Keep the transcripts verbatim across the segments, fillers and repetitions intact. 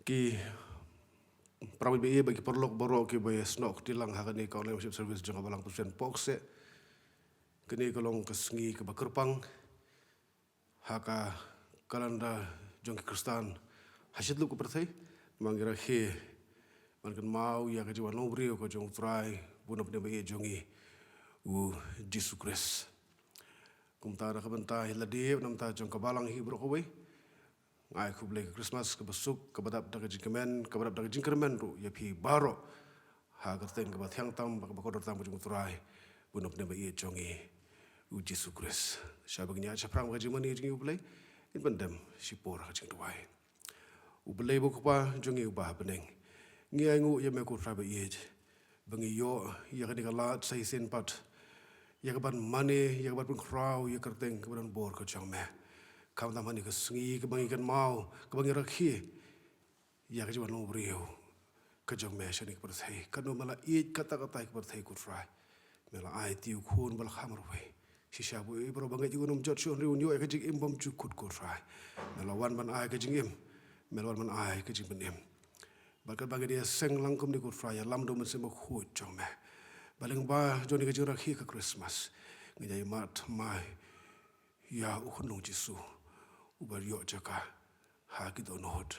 Ki para bangeit bad ki paralok baroh kiba ïasnoh kti lang ha kane ka online worship service jong ka Balang Presbyterian Pohkseh. Kane ka long ka sngi kaba kyrpang ha ka kalendar jong ki Khristan ha shityllup ka pyrthei. Namar ngi rakhe ban kynmaw ïa ka jingwan long briew ka jong U Trai bun na pdeng ba ïeit jong ngi, U Jisu Khrist. Kumta na ka bynta hi lade na ka bynta jong ka Balang hi baroh kawei, nga ai khublei ka Christmas kaba suk, kaba dap da ka jingkmen, kaba dap da ka jingkyrmen ruh ïa phi baroh ha ka kyrteng kaba thiang tam bad kaba kordor tam ka jong U Trai bun na pdeng ba ïeit jong ngi, U Jisu Khrist. Shaba ngin ïaid shaphrang bad ka jingmane jong ngi, U Blei, ngin pyndem shipor ha ka jingduwai. U Blei U Kpa jong ngi uba ha bneng, ngi ainguh ïa me ko Trai ba ïeit ba ngi ïoh ïa kane ka lad sa shisien pat ïa ka ban mane, ïa ka ban pynkhraw ïa ka kyrteng kaba donbor ka jong me. Khamtam ha kane ka sngi kaba ngi kynmaw, kaba ngi rakhe ïa ka jingwan long briew ka jong me sha kane ka pyrthei. Katno me la ïeit katta katta ïa ka pyrthei ko Trai. Me la ai ïa u Khun ba la kham marwei. Shisha ba uei baroh ba ngeit ïa u un ym jot shuh, hynrei un ïoh ïa ka jingim bymjukut ko Trai. Me la wan ban ai ka jingim. Me la wan ban ai ka jingpynim. Bad katba ngi dang ïaseng lang kumne ko Trai, ïalam da u Mynsiem Bakhuid jong me. Ba lyngba jong kane ka jingrakhe ka Christmas, ngin ïa ïohi mat mai ïa u Khunlung Jisu uba ïoh jaka ha ki dohnud,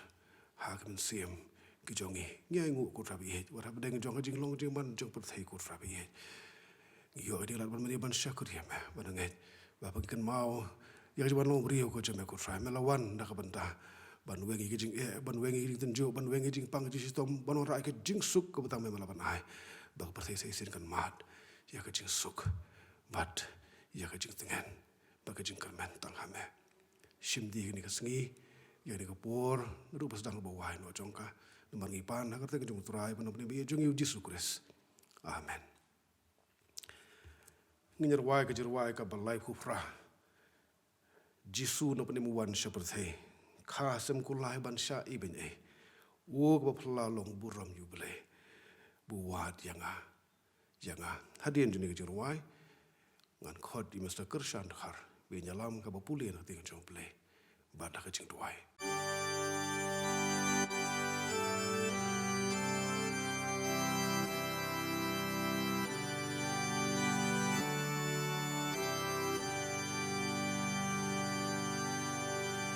ha ki mynsiem ki jong ngi. Ngi ainguh ko Trai ba ïeit, wat ha pdeng jong ka jinglong jingman jong ka pyrthei ko Trai ba ïeit, ngi ïoh ïa ka lad ban mane ban shakri ïa me, ban ngeit ba phi, kynmaw ïa ka jingwan long briew ka jong me ko Trai. Me la wan da ka bynta ban weng ïa ka jingeh, ban weng ïa ka jingtynjuh, ban weng ïa ka jingpang jingshitom, ban wanrah ïa ka jingsuk kaba tang me me la ban ai, ba ka pyrthei sa shisien kan mad ïa ka jingsuk bad ïa ka jingtngen bad ka jingkyrmen tang ha me. Shim ïa kane ka sngi, ïa kane ka por, naduh ba sdang ba wai noh jong ka. Namar ngi pan ha ka kyrteng jong U Trai bun na pdeng ba ïeit jong ngi, U Jisu Khrist. Amen. Ngin ïa rwai ka jingrwai kaba laiphew phra. Jisu nongpynim u wan sha pyrthei, kha sem kulai ban shah ibeiñ ei. O kaba phylla long burom ïa U Blei, ba u wad ïa nga, ïa nga. Hadien jong kane ka jingrwai, ngan khot ïa u Mister Kyrshan Dkhar ba un ïalam kaba pule na ka ktien jong U Blei bad ha ka jingduwai.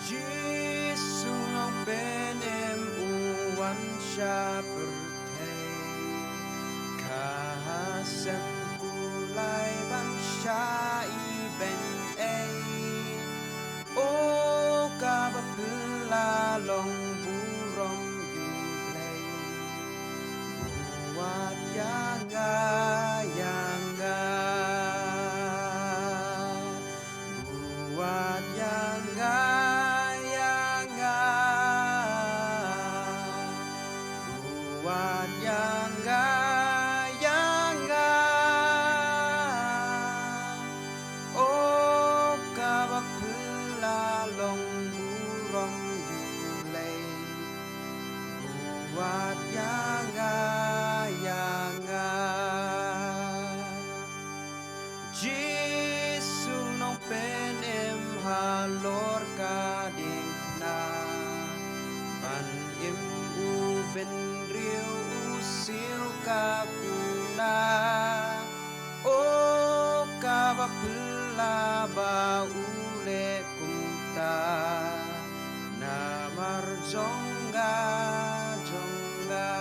Jisu nongpynim u wan sha pyrthei, kha sem kulai ban shah ibeiñ ei. O kaba phylla long burom ïa U Blei, ba u wad ïa nga, ïa nga. Ba u wad ïa nga, ïa nga. Ba u wad ïa nga, ïa nga. O kaba phylla long burom ïa U Blei, ba u wad ïa nga, ïa nga. Jisu nongpynim halor ka diengphna, ban im u bynriew u siew ka kuna. O kaba phylla ba u leh kumta, namar jong nga, jong nga.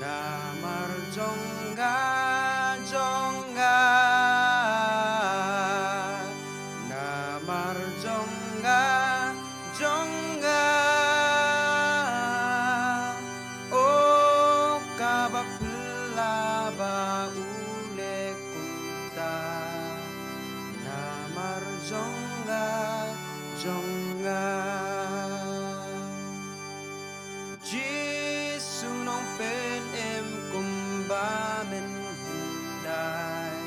Namar jong nga, jong nga. Namar jong nga, jong nga. O kaba phylla ba u leh kumta, namar jong nga, jong nga. Jisu nongpynim kumba mynhyndai,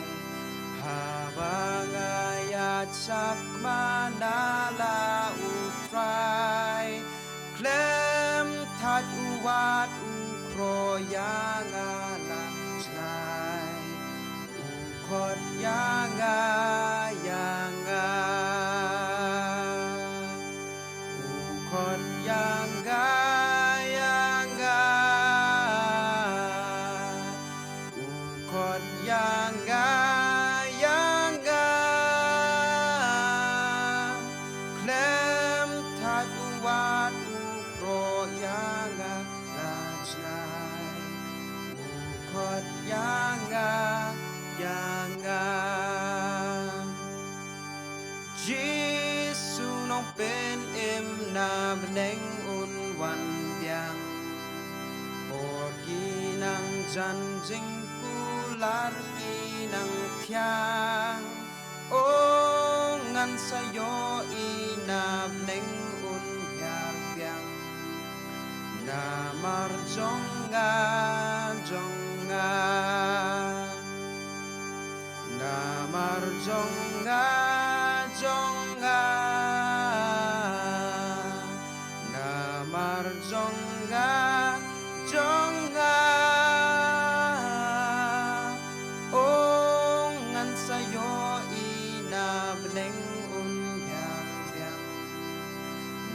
haba nga ïaid sakma na la U Trai, khlem thait u wad u khroh ïa nga la jngai, u khot ïa nga, ïa nga. na bneng un wan biang. Por ki nang jan jingkular ki nang thiang. O ngan sa ïohi na bneng un hiar biang. Namar jong nga, jong nga. Namar jong nga, jong nga. Namar jong nga, jong nga. O ngan sa ïohi na bneng un hiar biang.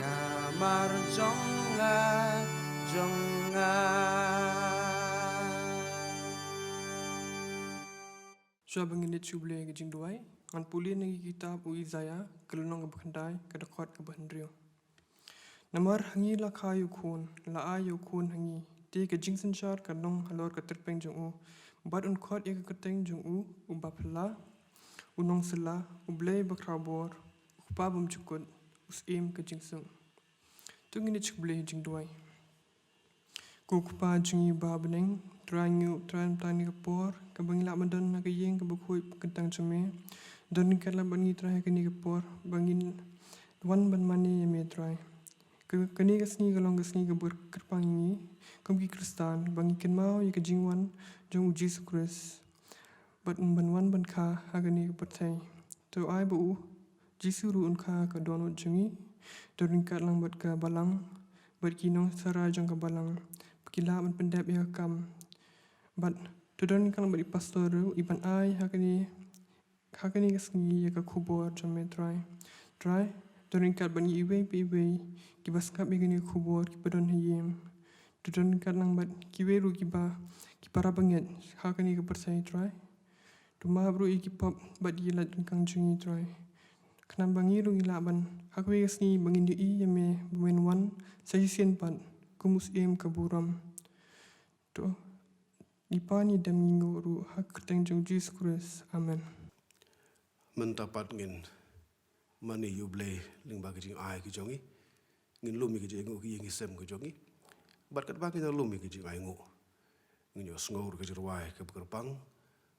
Namar jong nga, jong nga. Shuwa ba ngin leit sha U Blei ha ka jingduwai, ngan pule na ka kitab u Isaiah, ka lynnong kaba khyndai, ka dkhot kaba hynriew. Namar ha ngi la kha ïa u khun, la ai ïa u khun ha ngi, te ka jingsynshar kan long halor ka tyrpeng jong u, bad un khot ïa ka kyrteng jong u, u Baphylla, u Nongsylla, u Blei Bakhrawbor, u Kpa Bymjukut, u Syiem ka Jingsuk. To ngin ïa shu Blei jingduwai. Ko Kpa jong ngi ba ha bneng, Trai, ngi ïohi Trai mynta kane ka por kaba ngi lah ban don ha ka ïing kaba khuid kyntang jong me. Don ryngkat lang bad ngi Trai ha kane ka por ba ngin wan ban mane ïa me Trai. Ka, kane ka sngi ka long ka sngi kaba kyrpang ïa ngi kum ki Khristan ba ngi kynmaw ïa ka jingwan jong u Jisu Khrist. Bad un ban wan ban kha ha kane ka pyrthei. To ai ba u Jisu ruh un kha ha ka dohnud jong ngi. To ryngkat lang bad ka balang, bad ki nongshakri jong ka balang, ba ki lah ban pyndep ïa ka kam. Bad to don ryngkat lang bad i pastor ruh, i ban ai ha kane, ha kane ka sngi ïa ka khubor jong me Trai. Trai, to ryngkat bad ngi iwei pa iwei kiba sngap ïa kane ka khubor, kiba don ha ïing. To don ryngkat lang bad kiwei ruh kiba, ki para bangeit ha kane ka pyrthei Trai. To map ruh ïa ki pop bad ïa ki lait kyngkang jong ngi Trai. Khnang ba ngi ruh ngi lah ban ha kawei ka sngi ba ngin ïohi ïa me ba men wan sa shisien pat kum u Syiem ka burom. To ngi pan ngi dem ngi nguh ruh ha ka kyrteng jong u Jisu Khrist. Amen. Mynta pat ngin mane ïa U Blei lyngba ki jingai ki jong ngi. Ngin lum ïa ki jingai nguh ki ïing ki sem ki jong ngi. Bad katba ngin lum ïa ki jingai nguh, ngin ïohsngew ruh ka jingrwai kaba kyrpang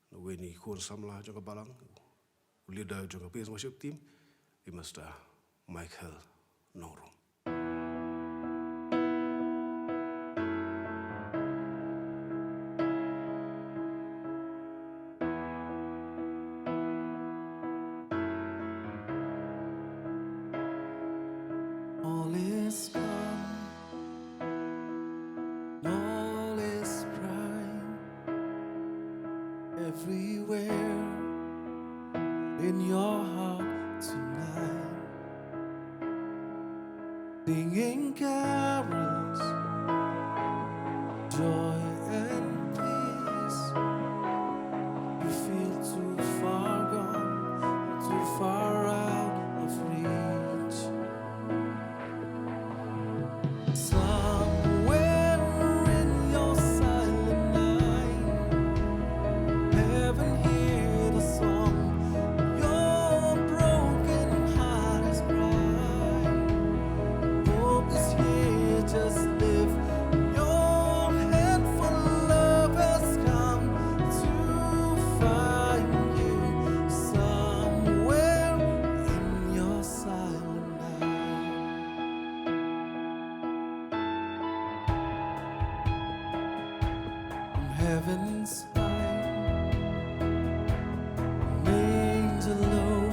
na uwei na ki khun samla jong ka balang, u leader jong ka praise worship team, i Mister Michael Nongrum. All is calm, all is bright everywhere in your heart tonight. Singing carols, joy and peace. You feel too far gone, too far out of reach. Somewhere in your silent night, heaven hear the song. Your broken heart is bright. Hope is here, just lift your head, for love has come to find you somewhere in your silent night. From heaven's high, manger low,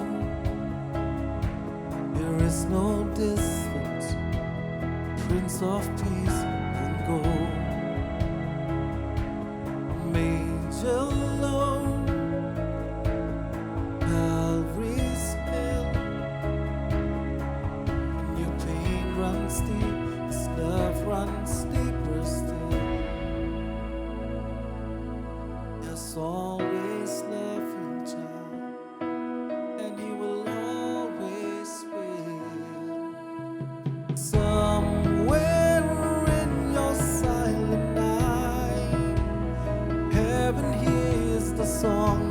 there is no distance, Prince of Peace and gold. Manger low, Calvary's hill, and your pain runs deep, His love runs deeper still. There's always love in child, and He will always win. Somewhere in your silent night, heaven hears the song.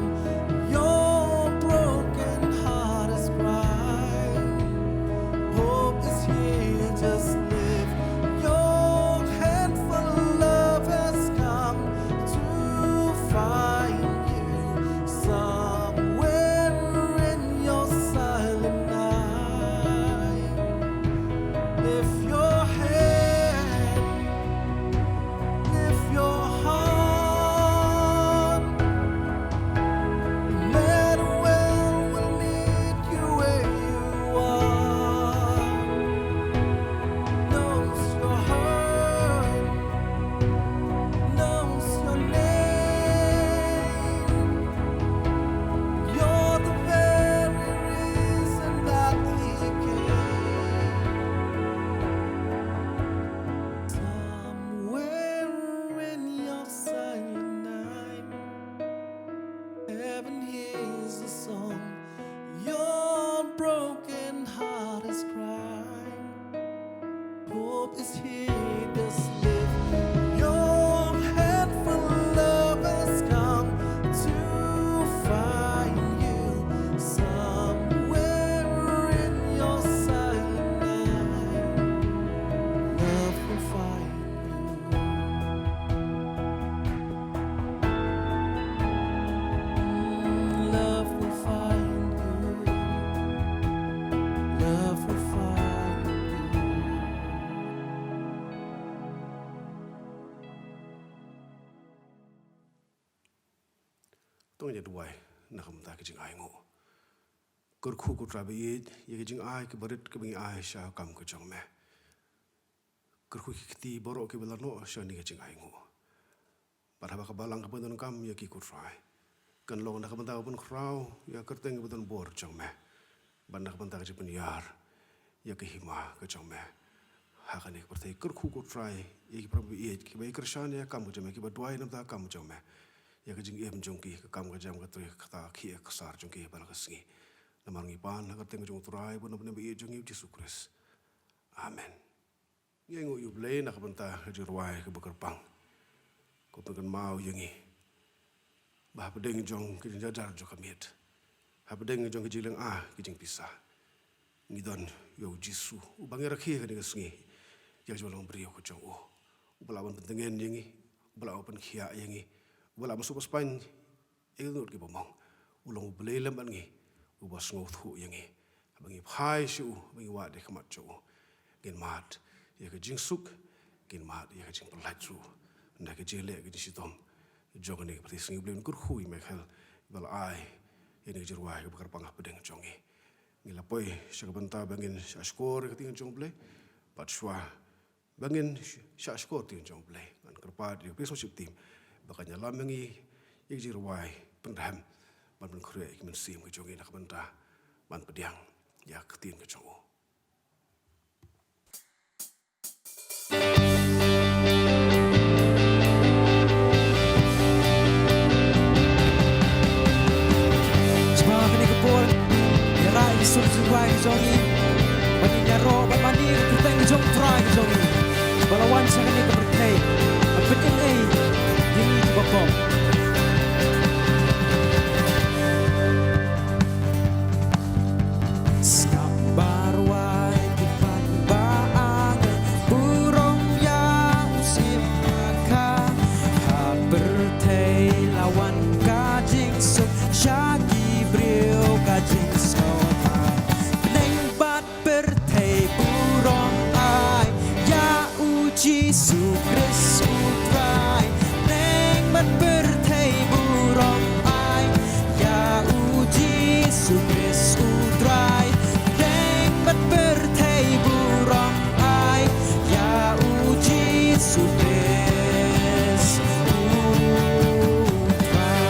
Your broken heart is bright. Hope is here, is the song your broken heart is crying. Hope is here, does lift your head, for love has come to find you. Somewhere in your silent night, love will find you. Love will find you. Love will find you. To ngin ïa duwai na ka bynta ka jingainguh. Kyrkhu ko Trai ba ïeit ïa ka jingai kaba rit kaba ngi ai sha ka kam ka jong me. Kyrkhu ki kti baroh kiba la noh sha kane ka jingainguh. Bad haba ka balang ka pyndonkam ïa ki ko Trai, kan long na ka bynta ban khraw ïa ka kyrteng kaba donbor jong me, bad na ka bynta ka jingpynïar ïa ka hima ka jong me ha kane ka pyrthei. Kyrkhu ko Trai ïa ki para baieit kiba ïa kyrshan ïa ka kam ka jong me, kiba duwai na ka bynta ka kam ka jong me, ïa ka jingim jong ki, ka kam ka jam, ka trei ka kta, ka khih ka ksar jong ki ha balang ka sngi. Namar ngi pan ha ka kyrteng jong u Trai bad u Nongpynim ba ïeit jong ngi, u Jisu Khrist. Amen. Ngi ainguh ïa U Blei na ka bynta ka jingrwai kaba kyrpang, kaba pynkynmaw ïa ngi ba hapdeng jong ka jingjar jar jong ka miet, hapdeng jong ka jinglynga ka jingpisa, ngi don ïa u Jisu uba ngi rakhe ha kane ka sngi ïa ka jinglong briew ka jong u, uba lah ban pyntngen ïa ngi, uba lah ban pynkhiah ïa ngi, uba lah ban sngewspain ïa ka dohnud kiba mong. U long U Blei lem bad ngi, uba sngewthuh ïa ngi. Haba ngi phai sha u, haba ngi wad ïa ka khmat jong u, ngin mad ïa ka jingsuk, ngin mad ïa ka jingpyllait ruh na ka jingleh ka jingshitom jong kane ka pyrthei. Sngi U Blei un kyrkhu ïa u Michael ba la ai ïa kane ka jingrwai kaba kyrpang hapdeng jong ngi. Ngi la poi sha ka bynta ba ngin shah shkor ïa ka ktien jong U Blei, bad shuwa ba ngin shah shkor ktien jong U Blei, ngan kyrpad ïa ka Praise Worship Team ba kan ïalam ïa ngi ïa ka jingrwai pynrhem ban pynkhreh ïa ka mynsiem ka jong ngi na ka bynta ban pdiang ïa ka ktien ka jong u. Sngewbha kane ka por, ïa rai ïa ka sur jingkwai ka jong ngi, ban ïaroh ban mane ïa ka kyrteng ka jong U Trai ka jong ngi, ba la wan sha kane ka pyrthei ban pynim ei ïa ngi kiba pop. Sngap ba rwai ki pan ba angel, burom ïa u Syiem Bakha. Ha pyrthei la wan ka jingsuk, sha ki briew ka jingsngewbha. Bneng bad pyrthei burom ai ïa u Jisu Khrist U Trai. Bneng bad pyrthei burom ai ïa u Jisu Khrist U Trai. Bneng bad pyrthei burom ai ïa u Jisu Khrist U Trai.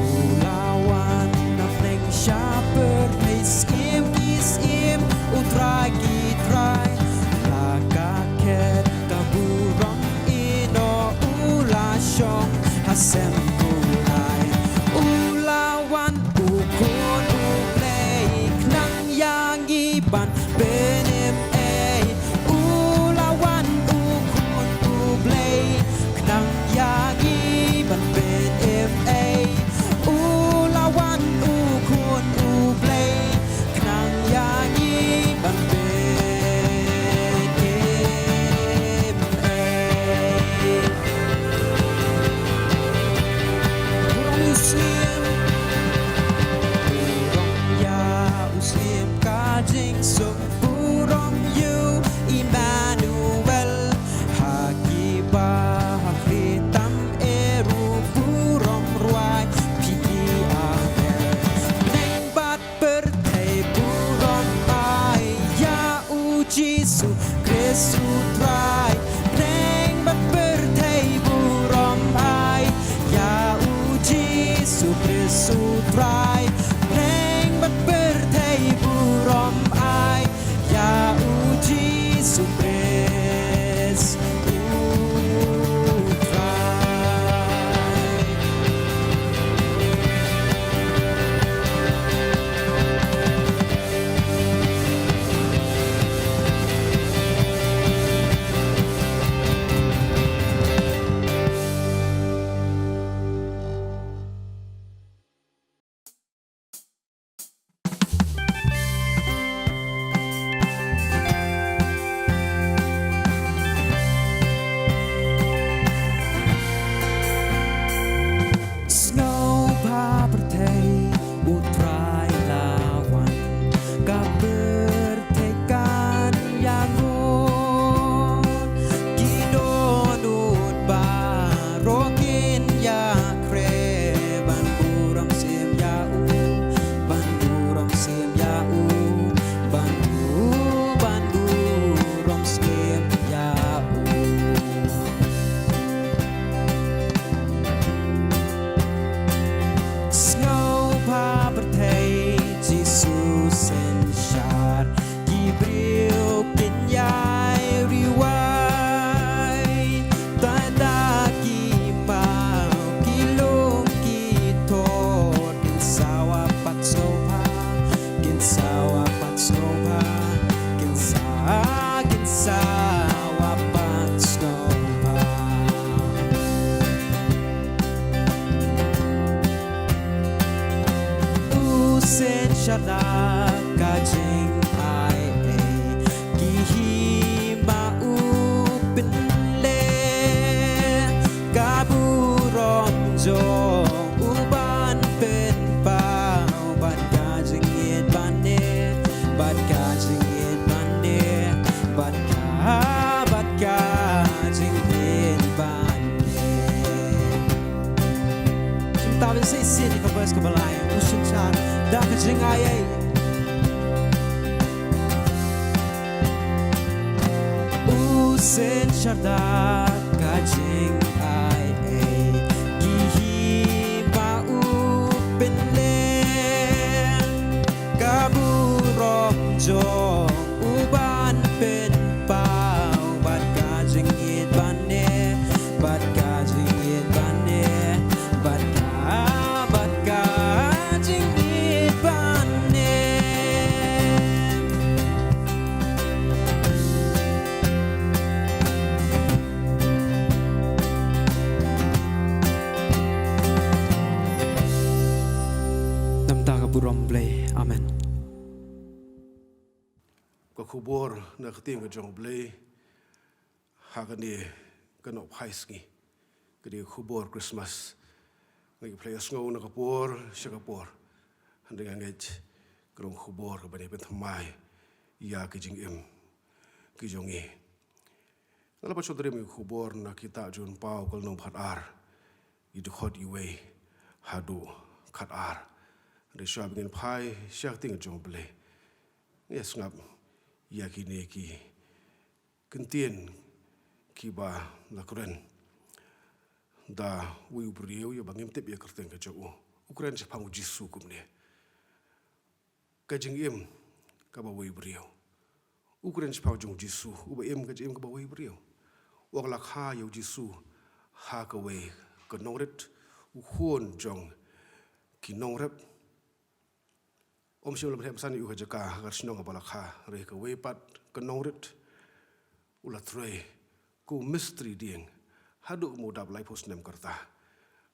U la wan na pdeng sha pyrthei, Syiem ki syiem, U Trai ki trai. La ka khet ka burom ïehnoh, u la shong ha sem kulai. U la wan U Khun U Blei, khnang ïa ngi ban pynim ei. U la wan U Khun U Blei, khnang ïa ngi ban pynim ei. U la wan U Khun U Blei, khnang ïa ngi ban pynim ei. Burom ïa u Syiem, burom ïa u Syiem ka jingsuk. Burom ïa u Immanuel, ha kiba ha khlieh tam eh ruh burom rwai phi ki angel. Bneng bad pyrthei burom ai ïa u Jisu Khrist U Trai. Bneng bad pyrthei burom ai ïa u Jisu Khrist U Trai. Bneng bad pyrthei burom ai ïa Ka la ka jingai ei, ki hima u pynleh, ka burom jong u ban pynpaw, bad ka jingïeit ban ïeit, bad ka jingïeit ban ïeit, bad ka, bad ka jingïeit ban ïeit. Shim tap ïa shisien ïa ka verse kaba lai, u synshar da ka jingai ei. U synshar da ka jingai ei, ki hima u pynleh, ka burom jong u ban pynpaw, bad ka jingïeit ban ïeit, bad ka jingïeit ban ïeit, bad ka, bad ka jingïeit ban ïeit. Namar ka burom Blei. Amen. Ka khubor na ka ktien ka jong U Blei ha kane ka Nohphai Sngi, ka dei ka khubor Christmas. Nga ïa phi ïa sngew na ka por sha ka por. Hynrei nga ngeit ka long ka khubor kaba ïa pynthymmai ïa ka jingim ka jong ngi. Nga la pynshong rim ïa ka khubor na ka kitab John Paul ka lynnong ba khatar, ïa dkhot iwei haduh khatar. Hynrei shuwa ba ngin phai sha ka ktien ka jong U Blei, ngin ïa sngap ïa kine ki kyntien kiba la kren da uwei u briew, ïa ba ngim tip ïa ka kyrteng ka jong u. U kren shaphang U Jisu kumne: Ka jingim kaba wei briew. U kren shaphang jong U Jisu, uba im ka jingim kaba wei briew. U la kha ïa U Jisu ha kawei ka nongrit, u khun jong ki nongrep. Um shym la pynheh pynsan ïa u ha ka jaka ha ka shnong kaba la kha, hynrei kawei pat ka nongrit u la trei kum u mistri dieng haduh kumba u dap laiphew snem ka rta.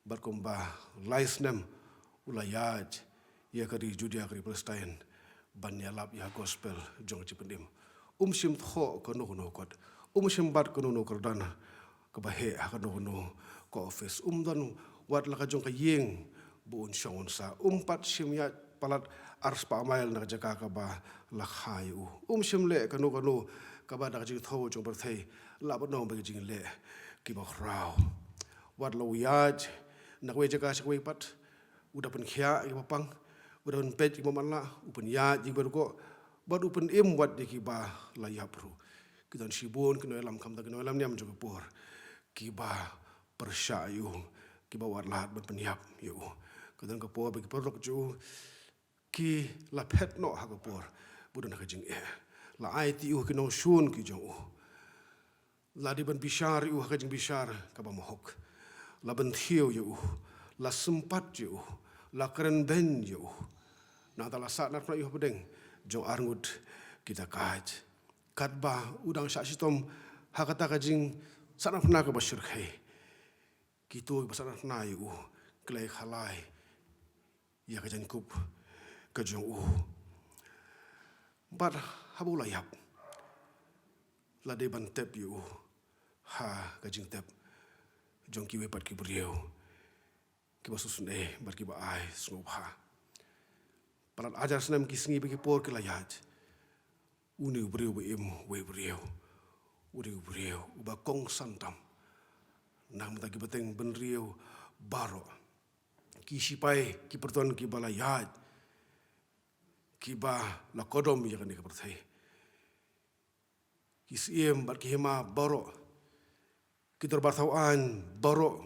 Bad kumba lai snem u la ïaid ïa ka ri Judia, ka ri Palestine, ban ïalap ïa ka gospel jong ka jingpynim. Um shym thoh kano kano kot, um shym bat kano kano kyrdan kaba heh ha kano kano ka office. Um don wat la ka jong ka ïing ba un shong un sah. Um pat shym ïaid palat arspah mail na ka jaka kaba la kha ïa u. Um shym leh kano kano kaba da ka jingthew jong ka pyrthei lah ban long ba ki jingleh kiba khraw. Wat la u ïaid na kawei ka jaka sha kawei pat, u da pynkhiah ïa kiba pang, u da pynpeit ïa kiba matlah, u pynïaid ïa kiba dkoh, bad u pynim wat ïa kiba la ïap ruh. Ki don shibun ki nongïalam, khamtam ki nongïalam niam jong ka por, kiba pyrshah ïa u, kiba wad lad ban pynïap ïa u. Ka don ka por ba ki paralok jong u ki la phet noh ha ka por ba u don ha ka jingeh. La aiti ïa u ha ki nongshun ki jong u. La dei ban bishar ïa u ha ka jingbishar kaba mahok. La bynthiew ïa u, la sympat ïa u, la kren beiñ ïa u. Nangta la sahnarphna ïa u hapdeng jong arngut ki dakaid. Katba u dang shah shitom ha kata ka jingsahnarphna kaba shyrkhei, kito kiba sahnarphna ïa u ki la ïakhalai ïa ka jingkup ka jong u. Bad haba u la ïap, la dei ban tep ïa u ha ka jingtep jong kiwei pat ki briew kiba sngewsynei bad kiba ai sngewbha. Palat hajar snem ki sngi bad ki por ki la ïaid, une u briew uba im wei briew, une u briew uba kongsan tam, namar ki bteng bynriew baroh, ki shipai, ki pyrthon kiba la ïaid, kiba la kordom ïa kane ka pyrthei, ki syiem bad ki hima baroh, ki dorbar thaw aiñ baroh,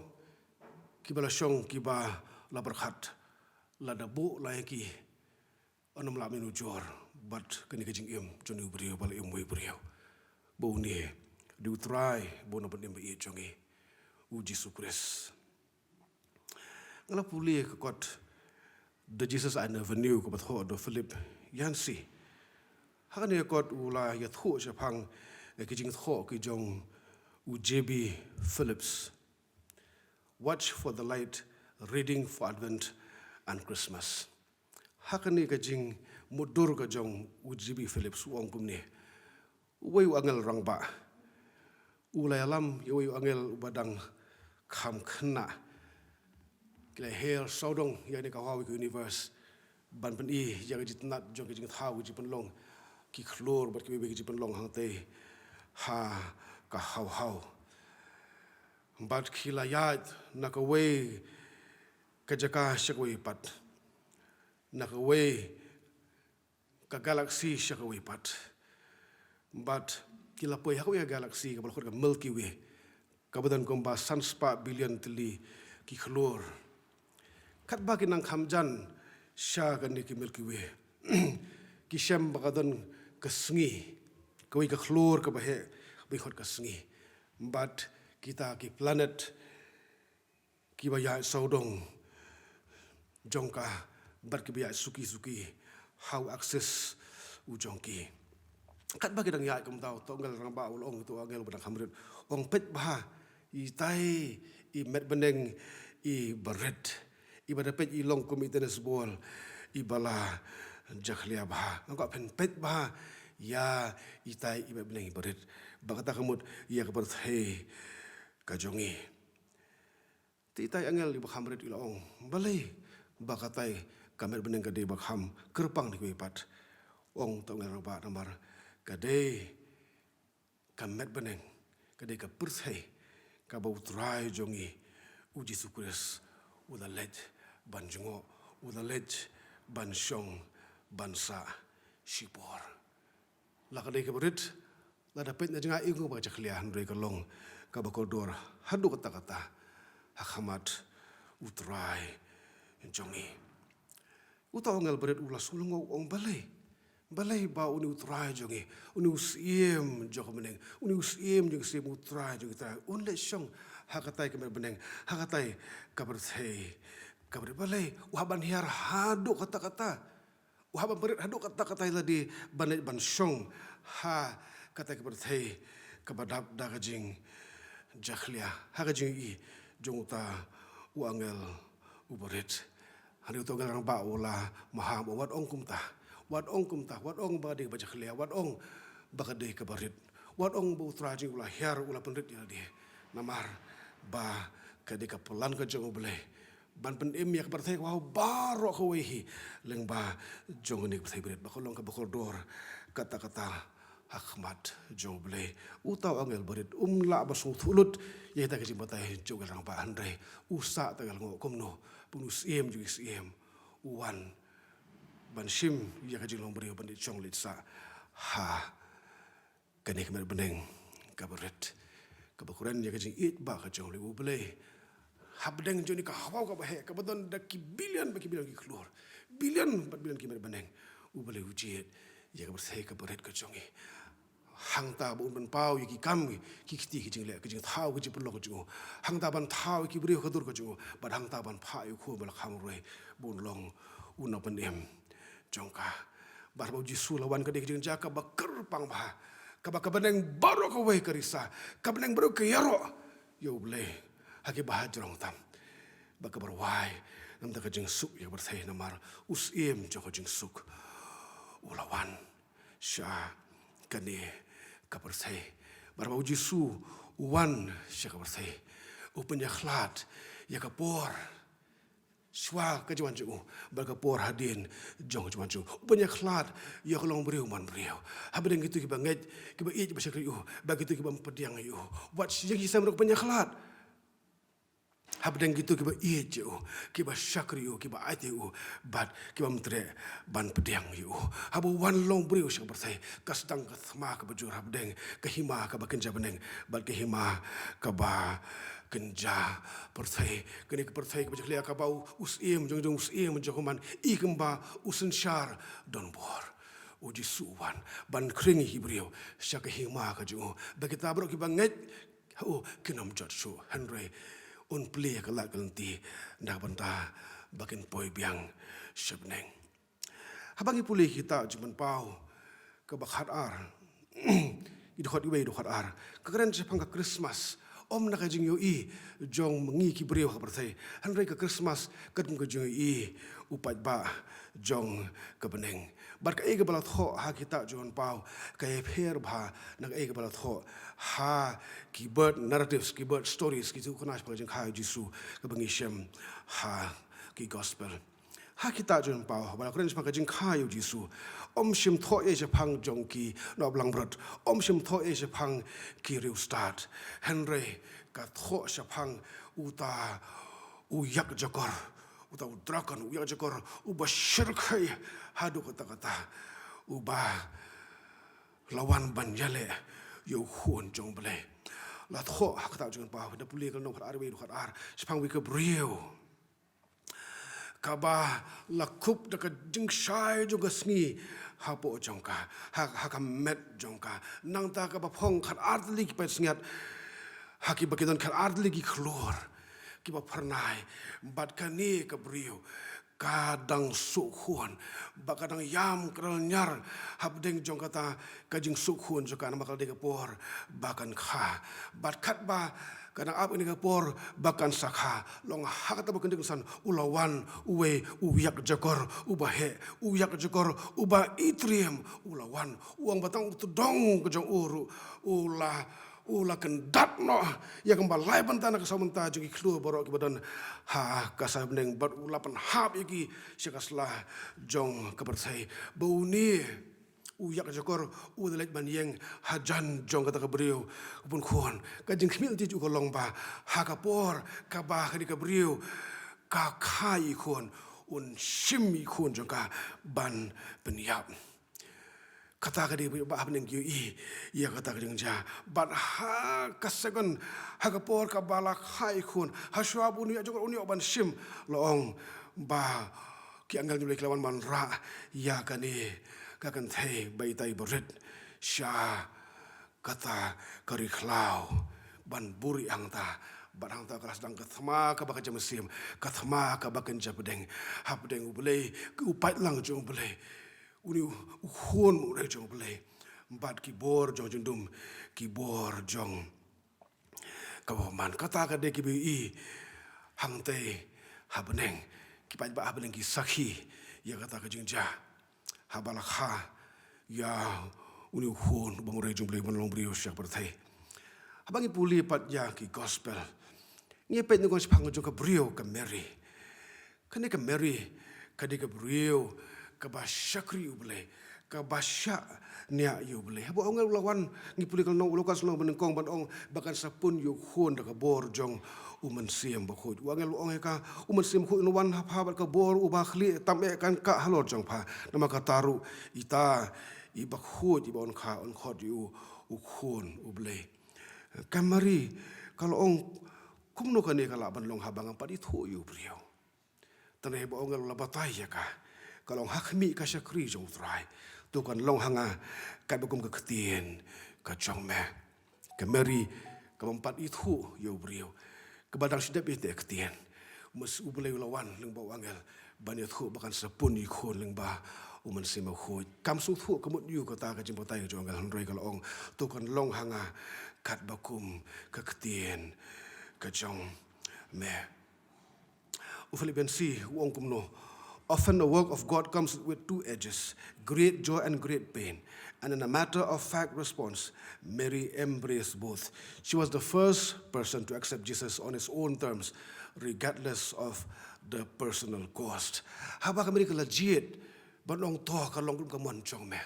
kiba la shong, kiba la pyrkhat, la da buh la ïa ki ban ym lah mynjur bad kane ka jingim jong une u briew ba la im wei briew, ba une u dei U Trai bad U Nongpynim ba ïeit jong ngi, U Jisu Khrist. Nga la pule ka kot The Jesus I Never Knew kaba thoh da u Philip Yancey. Ha kane ka kot u la ïathuh shaphang ki jingthoh ki jong u J B Phillips. Watch for the Light: Reading for Advent and Christmas. Ha kane ka jingmutdur ka jong u Jimmy Phillips u ong kumne. Uwei u angel rangbah u la ïalam ïa uwei u angel uba dang kham khynnah. Ki la her sawdong ïa kane ka Huawei ka universe ban pyni ïa ka jingtynnat jong ka jingthaw ka jingpynlong ki khlur bad kiwei kiwei ki jingpynlong hangtei ha ka hawhaw. Bad ki la ïaid na kawei ka jaka sha kawei pat, na kawei ka galaxy sha kawei pat. Bad ki la poi ha kawei ka galaxy kaba la khot ka Milky Way, kaba don kumba san spah billion tylli ki khlur. Katba ki nang kham jan sha kane ka Milky Way, ki shem ba ka don ka sngi, kawei ka khlur kaba heh ba ki khot ka sngi. Bad kita ki planet kiba ïaid sawdong jong ka bad kiba ïaid suki suki ha u axis u jong ki. Katba ki dang ïaid kumta, uto u angel rangbah u la ong ïa uto u angel uba dang kham rit, ong, peit bha, itai i met bneng iba rit, iba da peit i long kum i tennis ball iba la jakhlia bha. Nga kwah phin peit bha ïa itai i met bneng iba rit, ba kata ka mut ïa ka pyrthei ka jong ngi. Te itai angel iba kham rit i la ong, balei ba katai ka met bneng ka dei ba kham kyrpang na kiwei pat? Ong uto u angel rangbah, namar ka dei ka met bneng, ka dei ka pyrthei kaba u Trai jong ngi u Jisu Khrist u la leit ban jngoh, u la leit ban shong ban sah shipor. La ka dei kaba rit, lada peit na jngai ïa ka jakhlia, hynrei ka long kaba kordor haduh katta katta ha khmat u Trai jong ngi. Uto u angel ba rit u la sngewlyngngoh, u ong, balei, balei ba une u Trai jong ngi, une u Syiem jong ka bneng, une u Syiem jong ki syiem, u Trai jong ki trai, un leit shong ha katai ka met bneng, ha katai ka pyrthei kaba rit? Balei u hap ban hiar haduh katta katta? U hap ban pynrit haduh katta katta ïa lade ban leit ban shong ha katai ka pyrthei kaba dap da ka jingjakhlia, ha ka jingïohi jong uta u angel uba rit. Hynrei uto u angel rangbah u la maham, wat ong kumta, wat ong kumta, wat ong ba ka dei kaba jakhlia, wat ong ba ka dei kaba rit, wat ong ba u Trai jong ngi u la hiar, u la pynrit ïa lade, namar ba ka dei ka plan ka jong U Blei ban pynim ïa ka pyrthei kaba baroh kawei hi lyngba jong kane ka pyrthei ba rit, ba ka long kaba kordor katta katta ha khmat jong U Blei. Uta u angel ba rit um lah ban sngewthuh lut ïa kita ki jingbatai jong u angel rangbah, hynrei u sah tang, u lyngngoh kumno ba une u Syiem jong ki syiem u wan ban shim ïa ka jinglong briew, ban leit shong leit sah ha kane ka met bneng kaba rit, kaba kren ïa ka jingïeit ba ka jong U Blei. Hapdeng jong kane ka hawhaw kaba heh, kaba don da ki billion bad ki billion ki khlur, billion bad billion ki met bneng, U Blei u jied ïa ka pyrthei kaba rit ka jong ngi. Hangta ba un pynpaw ïa ki kam, ki kti, ki jingleh, ki jingthaw, ki jingpynlong ka jong u. Hangta ban thaw ïa ki briew ha ka dur ka jong u, bad hangta ban phah ïa u Khun ba la kham roi ba un long u nongpynim jong ka. Bad haba U Jisu u la wan, ka dei ka jingjia kaba kyrpang bha, kaba ka bneng baroh kawei ka risa, ka bneng baroh ka ïaroh ïa U Blei ha kiba hajrong tam, bad kaba rwai namar ka jingsuk ïa ka pyrthei, namar u Syiem jong ka jingsuk u la wan sha kane ka pyrthei. Bad haba U Jisu u wan sha ka pyrthei, u pynïakhlad ïa ka por shuwa ka jingwan jong u bad ka por hadien jong ka jingwan jong u. U pynïakhlad ïa ka longbriew manbriew, hapdeng kito kiba ngeit, kiba ïeit, kiba shakri ïa u, bad kito kiba pdiang ïa u. Wat ïa ki sem ruh u pynïakhlad. Hapdeng kito kiba ïeit ïa u, kiba shakri ïa u, kiba aiti ïa u, bad kiba treh ban pdiang ïa u. Haba u wan longbriew sha ka pyrthei, ka sdang ka thma kaba jur hapdeng ka hima kaba kynja bneng bad ka hima kaba kynja pyrthei. Kane ka pyrthei kaba jakhlia, kaba u, u Syiem jong, jong u Syiem jong u man i kumba u synshar donbor. U Jisu u wan ban khring ïa ki briew sha ka hima ka jong u, ba kita baroh kiba ngeit ha u kin ym jot shuh, hynrei un plie ïa ka lad ka lynti na ka bynta ba kin poi biang sha bneng. Haba ngi pule ïa kita Jingpynpaw kaba khatar, ki dkhot iwei, dkhot ar, ka kren shaphang ka Christmas. Ym na ka jingïohi jong ngi ki briew ha ka pyrthei. Hynrei ka Christmas ka dei ka jingïohi u paidbah jong ka bneng. Bad kaei kaba la thoh ha ki ktah jong u Paul ka ïapher bha na kaei kaba la thoh ha ki birth narratives, ki birth stories, ki jingkynmaw shaphang ka jingkha ïa u Jisu kaba ngi shem ha ki gospel. Ha ki ktah jong u Paul, ba la kren shaphang ka jingkha ïa u Jisu. Ym shym thoh ei shaphang jong ki nongap langbrot. Ym shym thoh ei shaphang ki riewstad. Hynrei ka thoh shaphang uta u ïakjakor, uta u dragon, u ïakjakor, uba shyrkhei haduh katta katta, uba la wan ban ïaleh ïa u Khun jong u Blei. La thoh ha ka ktah jong u Paul, da pule ka lynnong khatar, wei khatar, shaphang uwei ka briew kaba la kup da ka jingshai jong ka sngi hapoh jong ka, ha, ha ka met jong ka. Nangta kaba phong khatar tylli ki pansngiat ha kiba ki don khatar tylli ki khlur kiba phyrnai. Bad kane ka briew ka dang suk khun, bad ka dang ïam ka dang ñiar hapdeng jong kata ka jingsuk khun jong ka, namar ka la dei ka por ba kan kha. Bad katba ka dang ap ïa kane ka por ba kan sa kha, long ha kata ka por kyndiah kynsan u la wan uwei u ïakjakor uba heh, u ïakjakor uba itriem, u la wan. U ong ba tang u tdong ka jong u ruh u la, u la kyndat noh ïa kumba lai bynta na ka saw bynta jong ki khlur baroh kiba don ha ka sla bneng, bad u la pynhap ïa ki sha ka sla jong ka pyrthei. Ba une u ïakjakor u da leit ban ïeng hajan jong kata ka briew ka pun khun. Ka jingkhmih lynti jong u ka long ba ha ka por kaba kane ka briew ka kha ïa i khun, un shim ïa i khun jong ka ban pynïap. Kata ka dei ba ha bneng ki ïohi ïa kata ka jingjia. Bad ha ka second, ha ka por kaba la kha ïa i khun, ha shuwa ba une u ïakjakor un ïoh ban shim, la ong ba ki angel jong u Blei ki la wan ban rah ïa kane ka kynthei ba itai ba rit sha kata ka ri khlaw ban buhrieh hangta. Bad hangta ka la sdang ka thma kaba kynja mynsiem, ka thma kaba kynja pdeng. Hapdeng u Blei, u paidlang jong u Blei, une u khun u dei jong u Blei, bad ki bor jong jingdum, ki bor jong kaba man. Kata ka dei kiba ïohi hangtei ha bneng. Ki paidbah ha bneng ki sakhi ïa kata ka jingjia haba la kha ïa une u khun uba u rei jong u Blei, uban long briew sha ka pyrthei. Haba ngi pule pat ïa ki gospel, ngi peit nyngkong shaphang jong ka briew ka Mary. Kane ka Mary ka dei ka briew kaba shakri u Blei, kaba shaniah ïa u Blei. Haba u angel u la wan, ngi pule ka lynnong, u Lukas lynnong banyngkong, ban ong ba kan sa pun ïa u khun da ka bor jong u Mynsiem Bakhuid. U angel u ong ïa ka, u Mynsiem Bakhuid un wan ha pha, bad ka bor uba khlieh tam eh kan kah halor jong pha. Namar kata ruh ita i bakhuid iba yn kha yn khot ïa u, u Khun u Blei. Ka Mary ka la ong, kumno kane ka lah ban long haba ngam pat ithuh ïa u briew? Te haba u angel u la batai ïa ka, ka la ong, ha khmih, ka shakri jong u Trai, to kan long ha nga katba kum ka ktien ka jong me. Ka Mary kaba ym pat ithuh ïa u briew, kaba dang shu dep ïa ka ktien. Mas u Blei u la wan lyngba u angel ban ïathuh ba kan sa pun ïa i khun lyngba u Mynsiem Bakhuid. Kam sngewthuh ka mut ïa kata ka jingbatai ka jong u angel, hynrei ka la ong, to kan long ha nga katba kum ka ktien ka jong me. U Philip Yancey u ong kumno: "Often the work of God comes with two edges, great joy and great pain. And in a matter of fact response, Mary embraced both. She was the first person to accept Jesus on his own terms, regardless of the personal cost." Haba ka Mary ka la jied, ban ong, to kan long kum ka mon jong me.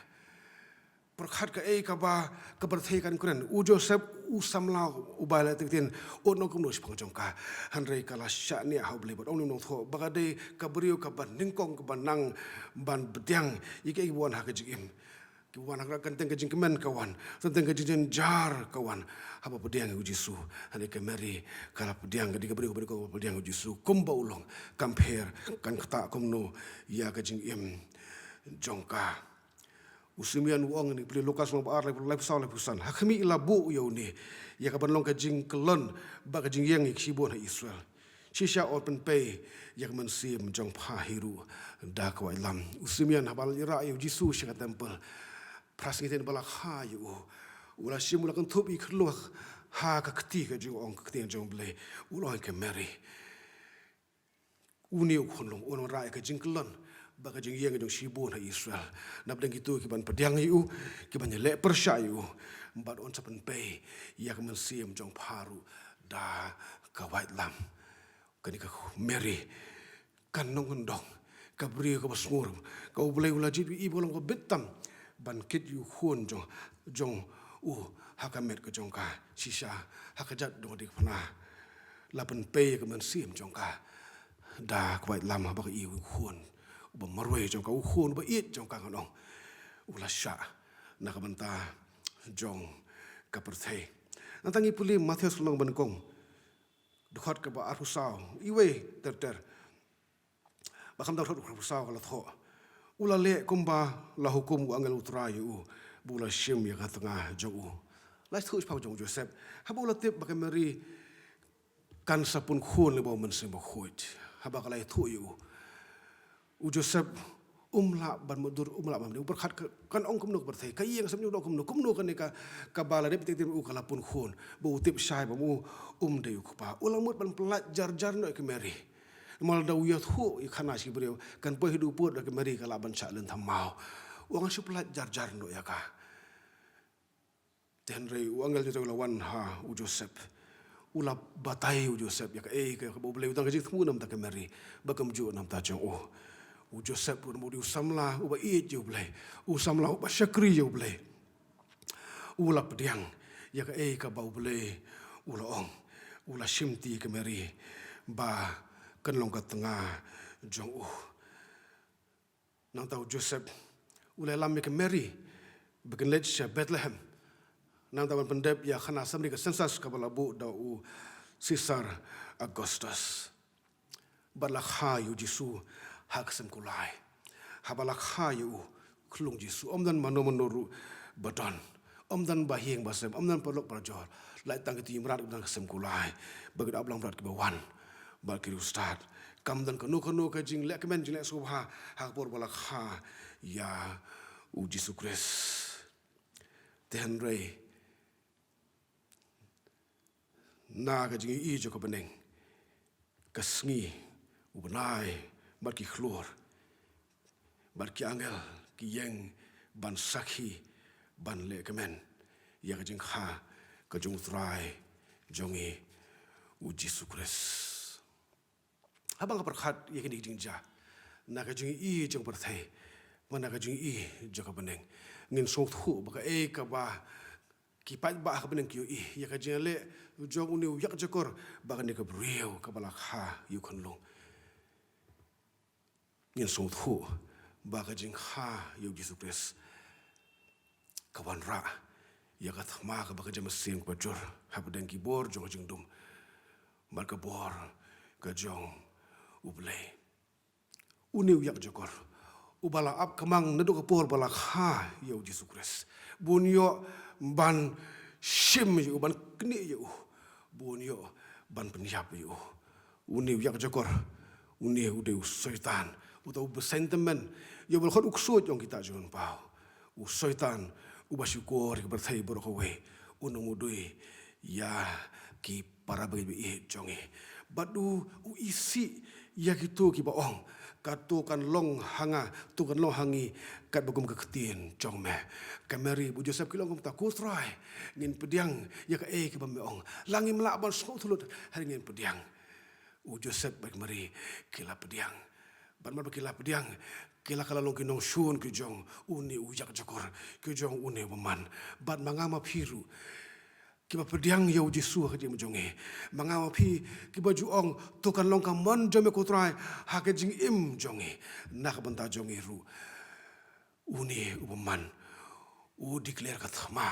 Pyrkhat kaei kaba ka pyrthei kan kren. U Joseph u samla uba la ktien, u ong kumno shaphang jong ka. Hynrei ka la shaniah ha u Blei, bad ong, nongthoh, ba ka dei ka briew kaba nyngkong kaba nang ban pdiang ïa kaei kaba wan ha ka jingim. Kaba wan ha ka, tang tang ka jingkmen ka wan, tang tang ka jingjynjar ka wan. Haba pdiang ïa u Jisu, hynrei ka Mary ka la pdiang, ka dei ka briew kaba nyngkong kaba pdiang ïa u Jisu kumba u long. Compare, kan ktah kumno ïa ka jingim jong ka. U Simeon u ong, ngi pule Lukas lynnong ba ar, laiphew, laiphew saw, laiphew san: Ha khmih, la buh ïa une ïa kaban long ka jingkyllon bad ka jingïeng ïa ki shibun ha Israel. Shisha yn pynpei ïa ka mynsiem jong pha hi ruh da ka waitlam. U Simeon haba la ïarah ïa u Jisu sha ka temple, phra sngi hadien ba la kha ïa u, u la shim, u la kynthup ïa ki khyllung Ha ka kti ka jong ong ka kti jong Blei, u la ong ïa ka Mary, une u khunlung un wanrah ïa ka jingkyllon bad ka jingïeng jong shibun ha Israel. Napdeng kito kiban pdiang ïa u, kiban ïaleh pyrshah ïa u, bad un sa pynpei ïa ka mynsiem jong pha ruh da ka waitlam. Kane ka Mary, ka nongkyndong, ka briew kaba sngur, ka U Blei u la jied ïa i ba long kaba bit tam ban kit ïa u khun jong, jong u ha ka met ka jong ka, shisha ha ka jait dong dikphna. La pynpei ïa ka mynsiem jong ka da ka waitlam haba ka i ïa u khun uba marwei jong ka, u khun uba ïeit jong ka, ngan ong, u la shah na ka bynta jong ka pyrthei. Nangta ngi pule Mathaios lynnong banyngkong, dkhot kaba arphew saw, iwei ter ter. Ba kham dang dkhot arphew saw ka la thoh: U la leh kumba la hukum u angel U Trai ïa u, ba u la shim ïa ka tnga jong u. La thoh shaphang jong u Joseph haba u la tip ba ka Mary kan sa pun khun lyngba u Mynsiem Bakhuid. Haba ka la ïathuh ïa u, u Joseph um lah ban mutdur, um lah ban, u pyrkhat ka, kan ong kumno ka pyrthei, ka ïing ka sem jong u dang kumno, kumno kane ka, kaba la dep tip tip u ka la pun khun, ba u tip shai ba u um dei u kpa. U la mut ban pyllait jar jar noh ïa ka Mary. Namar lada u ïathuh ïa khana sha ki briew, kan poi haduh pud da ka Mary ka lah ban shah lynthem maw. U ong ngan shu pyllait jar jar noh ïa ka. Te hynrei u angel jong u Trai u la wan ha u Joseph. U la batai u Joseph ïa kaei kaba U Blei u dang ka jingthmu namar ka Mary, ba kumjuh namar jong u. U Joseph ruh u dei u samla uba ïeit ïa U Blei, u samla uba shakri ïa U Blei. U la pdiang ïa kaei kaba U Blei u la ong. U la shimti ïa ka Mary ba kan long ka tnga jong u. Nangta u Joseph u la ïalam ïa ka Mary ba kin leit sha Bethlehem, nangta ban pyndep ïa ka khana samri ka census kaba la buh da u Caesar Augustus. Bad la kha ïa u Jisu ha ka sem kulai. Haba la kha ïa u, khlung Jisu, ym don mano mano ruh ba don. Ym don bahaïing bahasem, ym don paralok parajor. Lait tang kito ki mrad kiba don ha ka sem kulai bad ki dkhot langbrot kiba wan bad ki riewstad. Kam don kano kano ka jingleh kmen, jingleh sngewbha ha ka por ba la kha ïa u Jisu Khrist. Te hynrei na ka jingïohi jong ka bneng, ka sngi, u bnai bad ki khlur bad ki angel ki ïeng ban sakhi, ban leh kmen ïa ka jingkha ka jong U Trai jong ngi u Jisu Khrist. Haba nga pyrkhat ïa kine ki jingjia na ka jingïohi jong ka pyrthei, na ka jingïohi jong ka bneng, ngin sngewthuh ba kaei kaba ki paidbah ha ka bneng ki ïohi ïa ka jingïaleh jong une u ïakjakor bad kane ka briew kaba la kha ïa u khunlung. Ngin sngewthuh ba ka jingkha ïa u Jisu Khrist ka wanrah ïa ka thma kaba ka jingmynsiem kaba jur hapdeng ki bor jong ka jingdum bad ka bor ka jong U Blei. Une u ïakjakor uba la ap ka mang naduh ka por ba la kha ïa u Jisu Khrist, ba un ïoh ban shim ïa u, ban knieh ïa u, ba un ïoh ban pynïap ïa u. Une u ïakjakor, une u dei u Soitan, uta u bseiñ tymmen, ïa uba la khot u ksuid jong kita ki jingpynpaw. U Soitan uba shukor ïa ka pyrthei baroh kawei, un ym mudui ïa ki para bangeit ba ïeit jong ngi. Bad u, u isih ïa kito kiba ong, kato kan long ha nga, to kan long ha ngi katba kum ka ktien jong me. Ka Mary bad u Joseph ki la ong kumta, ko Trai, ngin pdiang ïa kaei kaba me ong. La ngim lah ban sngewthuh lut, hynrei ngin pdiang. U Joseph bad ka Mary ki la pdiang. Bad namar ba ki la pdiang, ki la kylla long ki nongshun ki jong une u ïakjakor, ki jong une u bymman. Bad ma nga ma phi ruh, kiba pdiang ïa u Jisu ha ka jingim jong ngi, ma nga ma phi, kiba ju ong, to kan long ka mon jong me ko Trai ha ka jingim jong ngi, na ka bynta jong ngi ruh, une u bymman u declare ka thma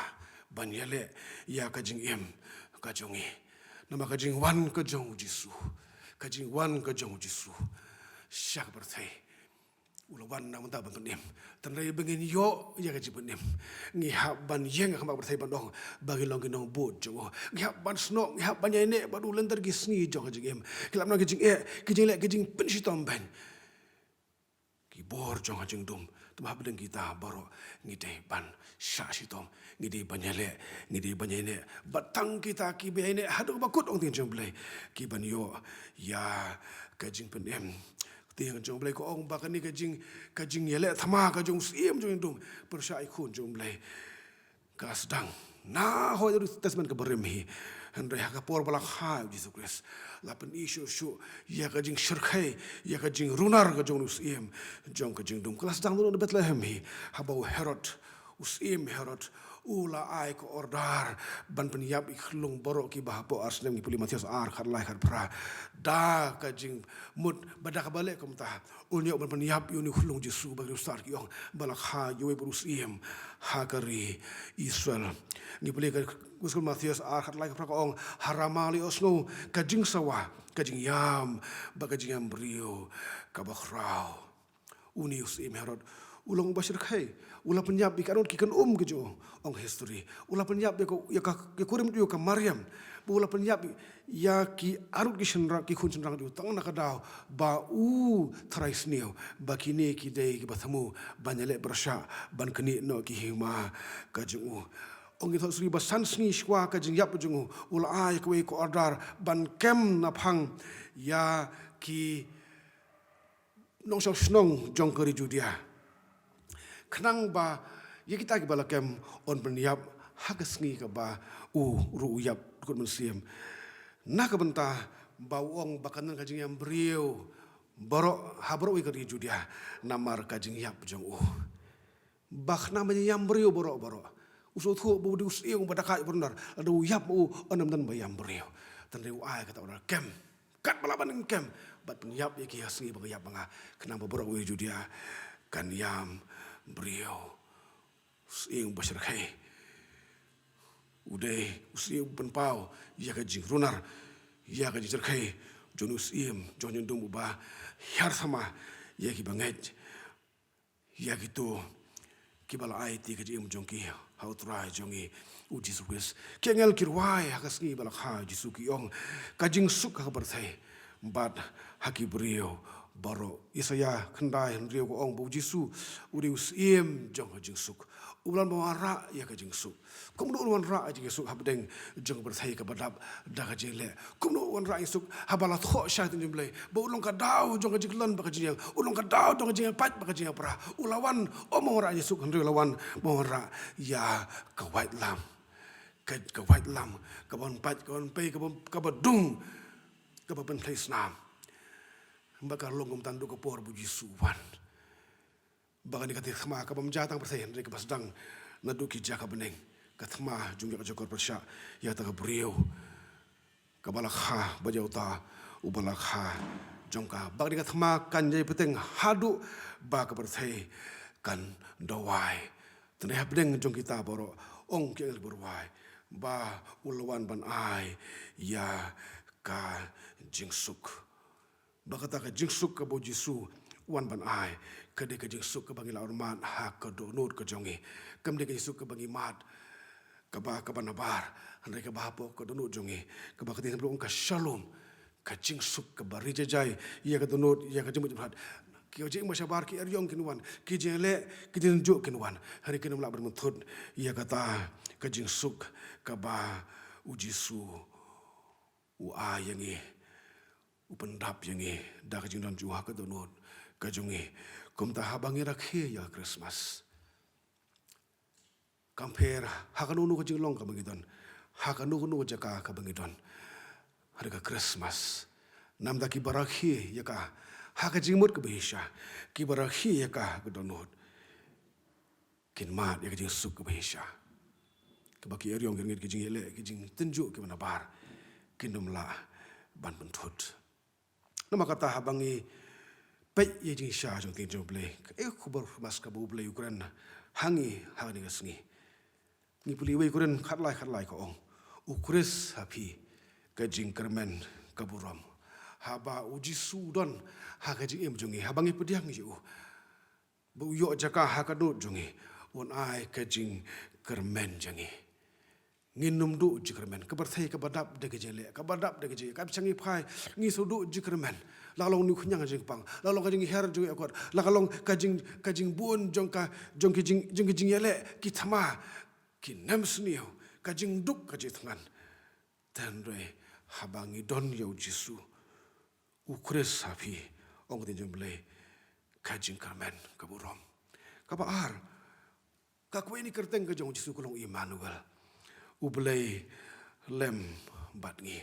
ban ïaleh ïa ka jingim ka jong ngi. Namar ka jingwan ka jong u Jisu, ka jingwan ka jong u Jisu sha ka pyrthei, u la wan na ka bynta ban pynim. Te hynrei ba ngin ïoh ïa ka jingpynim, ngi hap ban ïeng ha khmat ka pyrthei ban ong ba ngi long ki nongbud jong u. Ngi hap ban snoh, ngi hap ban ïaineh bad u lynter ki sngi jong ka jingim. Ki la long ki jingeh, ki jingleh, ki jingpynshitom beiñ. Ki bor jong ka jingdum Te hapdeng kita baroh ngi dei ban shah shitom, ngi dei ban ïaleh, ngi dei ban ïaineh. Bad tang kita kiba ïaineh haduh ba kut, ong ktien jong U Blei, ki ban ïoh ïa ka jingpynim. Ktien jong U Blei ka ong ba kane ka jing, ka jingïaleh thma ka jong u Syiem jong u Hyndai Pyrshah Ïakhun jong U Blei ka la sdang na hoi Old Testament kaba rim hi. Hynrei ha ka por ba la kha ïa U Jisu Khrist, la pyni shuh shuh ïa ka jingshyrkhei, ïa ka jingrunar ka jong u Syiem jong ka jingdum. Ka la sdang na Bethlehem hi, haba u Herod, u Syiem Herod, u la ai ka order ban pynïap ïa ki khyllung baroh kiba hapoh ar snem. Ngi pule Mathaios ar, khatlai, khatphra. Da ka jingmut ba da kaba leh kumta, un ïoh ban pynïap ïa une u khyllung Jisu, ba ki riewstad ki ong ba la kha ïa uwei pat u syiem ha ka ri Israel. Ngi pule ka Gospel Mathaios ar, khatlai, khatphra, ka ong, ha Rama la ïohsngew ka jingsawa, ka jingïam bad ka jingïam briew kaba khraw. Une u Syiem Herod u long uba shyrkhei, u la pynïap ïa ki arngut ki kynum ki jong u, ong history. U la pynïap ïa ka, ïa ka, ïa ka kurim jong u ka Mariam. Bad u la pynïap ïa ki arngut ki shynrang, ki khun shynrang jong u, tang na ka daw ba u tharai sniew ba kine ki dei kiba thmu ban ïaleh pyrshah, ban knieh noh ki hima ka jong u. Ong ki thok suri ba san sngi shuwa ka jingïap jong u, u la ai kawei ka order ban kem na phang ïa ki nongshong shnong jong ka ri Judia, khnang ba ïa kita kiba la kem yn pynïap ha ka sngi kaba u ruh u ïap dkut mynsiem. Na ka bynta ba u ong ba kan don ka jingïam briew baroh, ha baroh kawei ka ri Judia, namar ka jingïap jong u. Ba khnang ban ïam briew baroh baroh. U sngewthuh ba u dei u syiem ba da kait ba runar, lada u ïap u, yn ym don ba ïam briew. Tang dei u ai kata u order kem, kat ba lah ban kem, bad pynïap ïa ki ha sngi ba nga ïap ma nga, khnang ba baroh kawei Judia kan ïam briew. U syiem ba shyrkhei. U dei u syiem u pynpaw ïa ka jingrunar, ïa ka jingshyrkhei jong u Syiem jong ka jingdum, uba hiar thma ïa kiba ngeit, ïa kito kiba la aiti ka jingim jong ki ha u Trai jong ngi U Jisu Khrist. Ki angel ki rwai ha ka sngi ba la kha U Jisu, ki ong, ka jingsuk ha ka pyrthei bad ha ki briew baroh. Isaïah khyndai hynriew ka ong ba U Jisu u dei u Syiem jong ka jingsuk, uba la wan wanrah ïa ka jingsuk. Kumno u wanrah ïa ka jingsuk hapdeng jong ka pyrthei kaba dap da ka jingleh? Kumno u wanrah ïa ka jingsuk haba la thoh shai ktien jong U Blei ba u long ka daw jong ka jingkhlaiñ bad ka jingïeng, u long ka daw jong ka jingïapait bad ka jingïapra? U la wan, ym wanrah ïa ka jingsuk, hynrei u la wan ban wanrah ïa ka waitlam, ka, ka waitlam kaban pait, kaban pei, kaban, kaba dung, kaba pynthei snam. Bad ka long kumta naduh ka por ba U Jisu u wan. Ba kane ka dei ka thma kabym jia tang pyrthei, hynrei kaba sdang naduh ki jaka bneng, ka thma jong u ïakajrong pyrshah ïa kata ka briew kaba la kha bad ïa uta uba la kha jong ka. Ba kane ka thma kan ïai bteng haduh ba ka pyrthei kan duwai. Te hapdeng jong kita baroh, ong ki angel ba rwai ba u la wan ban ai ïa ka jingsuk. Ba kata ka jingsuk kaba U Jisu u wan ban ai, ka dei ka jingsuk kaba ngi la urmat ha ka dohnud ka jong ngi. Kam dei ka jingsuk kaba ngi mad, kaba, kaba nabar, hynrei kaba hapoh ka dohnud jong ngi, kaba ka ktien Blei ong ka shalom, ka jingsuk kaba ri jai jai ïa ka dohnud, ïa ka jingmut jingpyrkhat. Ki jingim bashabar, ki eriong kin wan, ki jingleh, ki jingtynjuh kin wan, hynrei kin ym lah ban pynthut ïa kata ka jingsuk kaba U Jisu u ai ïa ngi, u pyndap ïa ngi da ka jingdon jong u ha ka dohnud ka jong ngi. Kumta haba ngi rakhe ïa ka Christmas, kam pher ha kano kano ka jinglong kaba ngi don, ha kano kano ka jaka kaba ngi don, ha ka Christmas, namar kiba rakhe ïa ka ha ka jingmut kaba shisha, kiba rakhe ïa ka ha ka dohnud, kin mad ïa ka jingsuk kaba shisha, kaba ki eriong, ki rngit, ki jingïaleh, ki jingtynjuh kiba nabar kin ym lah ban pynthut. Namar kata, haba ngi peit ïa ka jingshisha jong ka ktien jong U Blei, kaei ka khubor Christmas kaba U Blei u kren ha ngi ha kane ka sngi? Ngi pule wei Korinth khatlai khatlai, ka ong, U Khrist ha phi ka jingkyrmen ka burom. Haba U Jisu u don ha ka jingim jong ngi, haba ngi pdiang ïa u ba u ïoh jaka ha ka dohnud jong ngi, un ai ka jingkyrmen jong ngi. Ngin ym duh jingkyrmen. Ka pyrthei kaba dap da ka jingleh, kaba dap da ka jingeh, kaba shang i phai, ngi shu duh jingkyrmen. La ka long une u khñiang jingpang, la ka long ka jingher jong i akot, la ka long ka jing, ka jingbun jong ka, jong ki jing, jong ki jingïaleh, ki thma, ki nemsniew, ka jingduk, ka jingthngan. Hynrei haba ngi don ïa u Jisu, u Khrist ha phi, ong ka ktien jong U Blei, ka jingkyrmen ka burom. Kaba ar, ka kawei na ki kyrteng ka jong u Jisu ka long u Immanuel. U Blei lem bad ngi.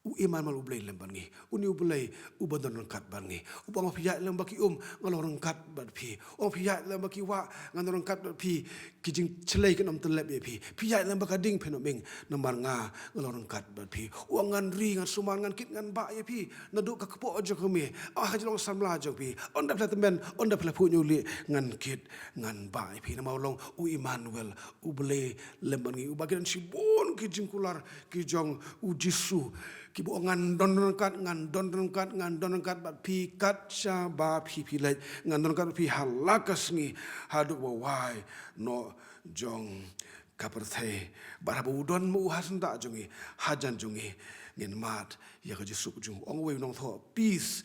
U Immanuel, U Blei lem bad ngi. Une U Blei uba don ryngkat bad ngi. Uba ong phi ïaid lem bad ki um, ngan long ryngkat bad phi. Ong phi ïaid lem bad ki wah, ngan long ryngkat bad phi. Ki jingshlei kin ym tyllep ïa phi. Phi ïaid lem bad ka ding phin ym ing, namar nga ngan long ryngkat bad phi. U ong ngan ri, ngan sumar, ngan kit, ngan bah ïa phi. Naduh ka kpoh jong ka kmie, ha ka jinglong samla jong phi. Ynda phi la tymmen, ynda phi la phuh ñiewlieh, ngan kit, ngan bah ïa phi. Namar u long u Immanuel, U Blei lem bad ngi, uba kren shibun ki jingkular ki jong u Jisu, kiba ong ngan don ryngkat, ngan don ryngkat, ngan don ryngkat bad phi kat shaba phi, phi leit, ngan don ryngkat bad phi ha la ka sngi, haduh ba wai noh jong ka pyrthei. Bad haba u don ma u ha syndah jong ngi, hajan jong ngi, ngin mad ïa ka jingsuk jong u. Ong uwei u nongthoh, peace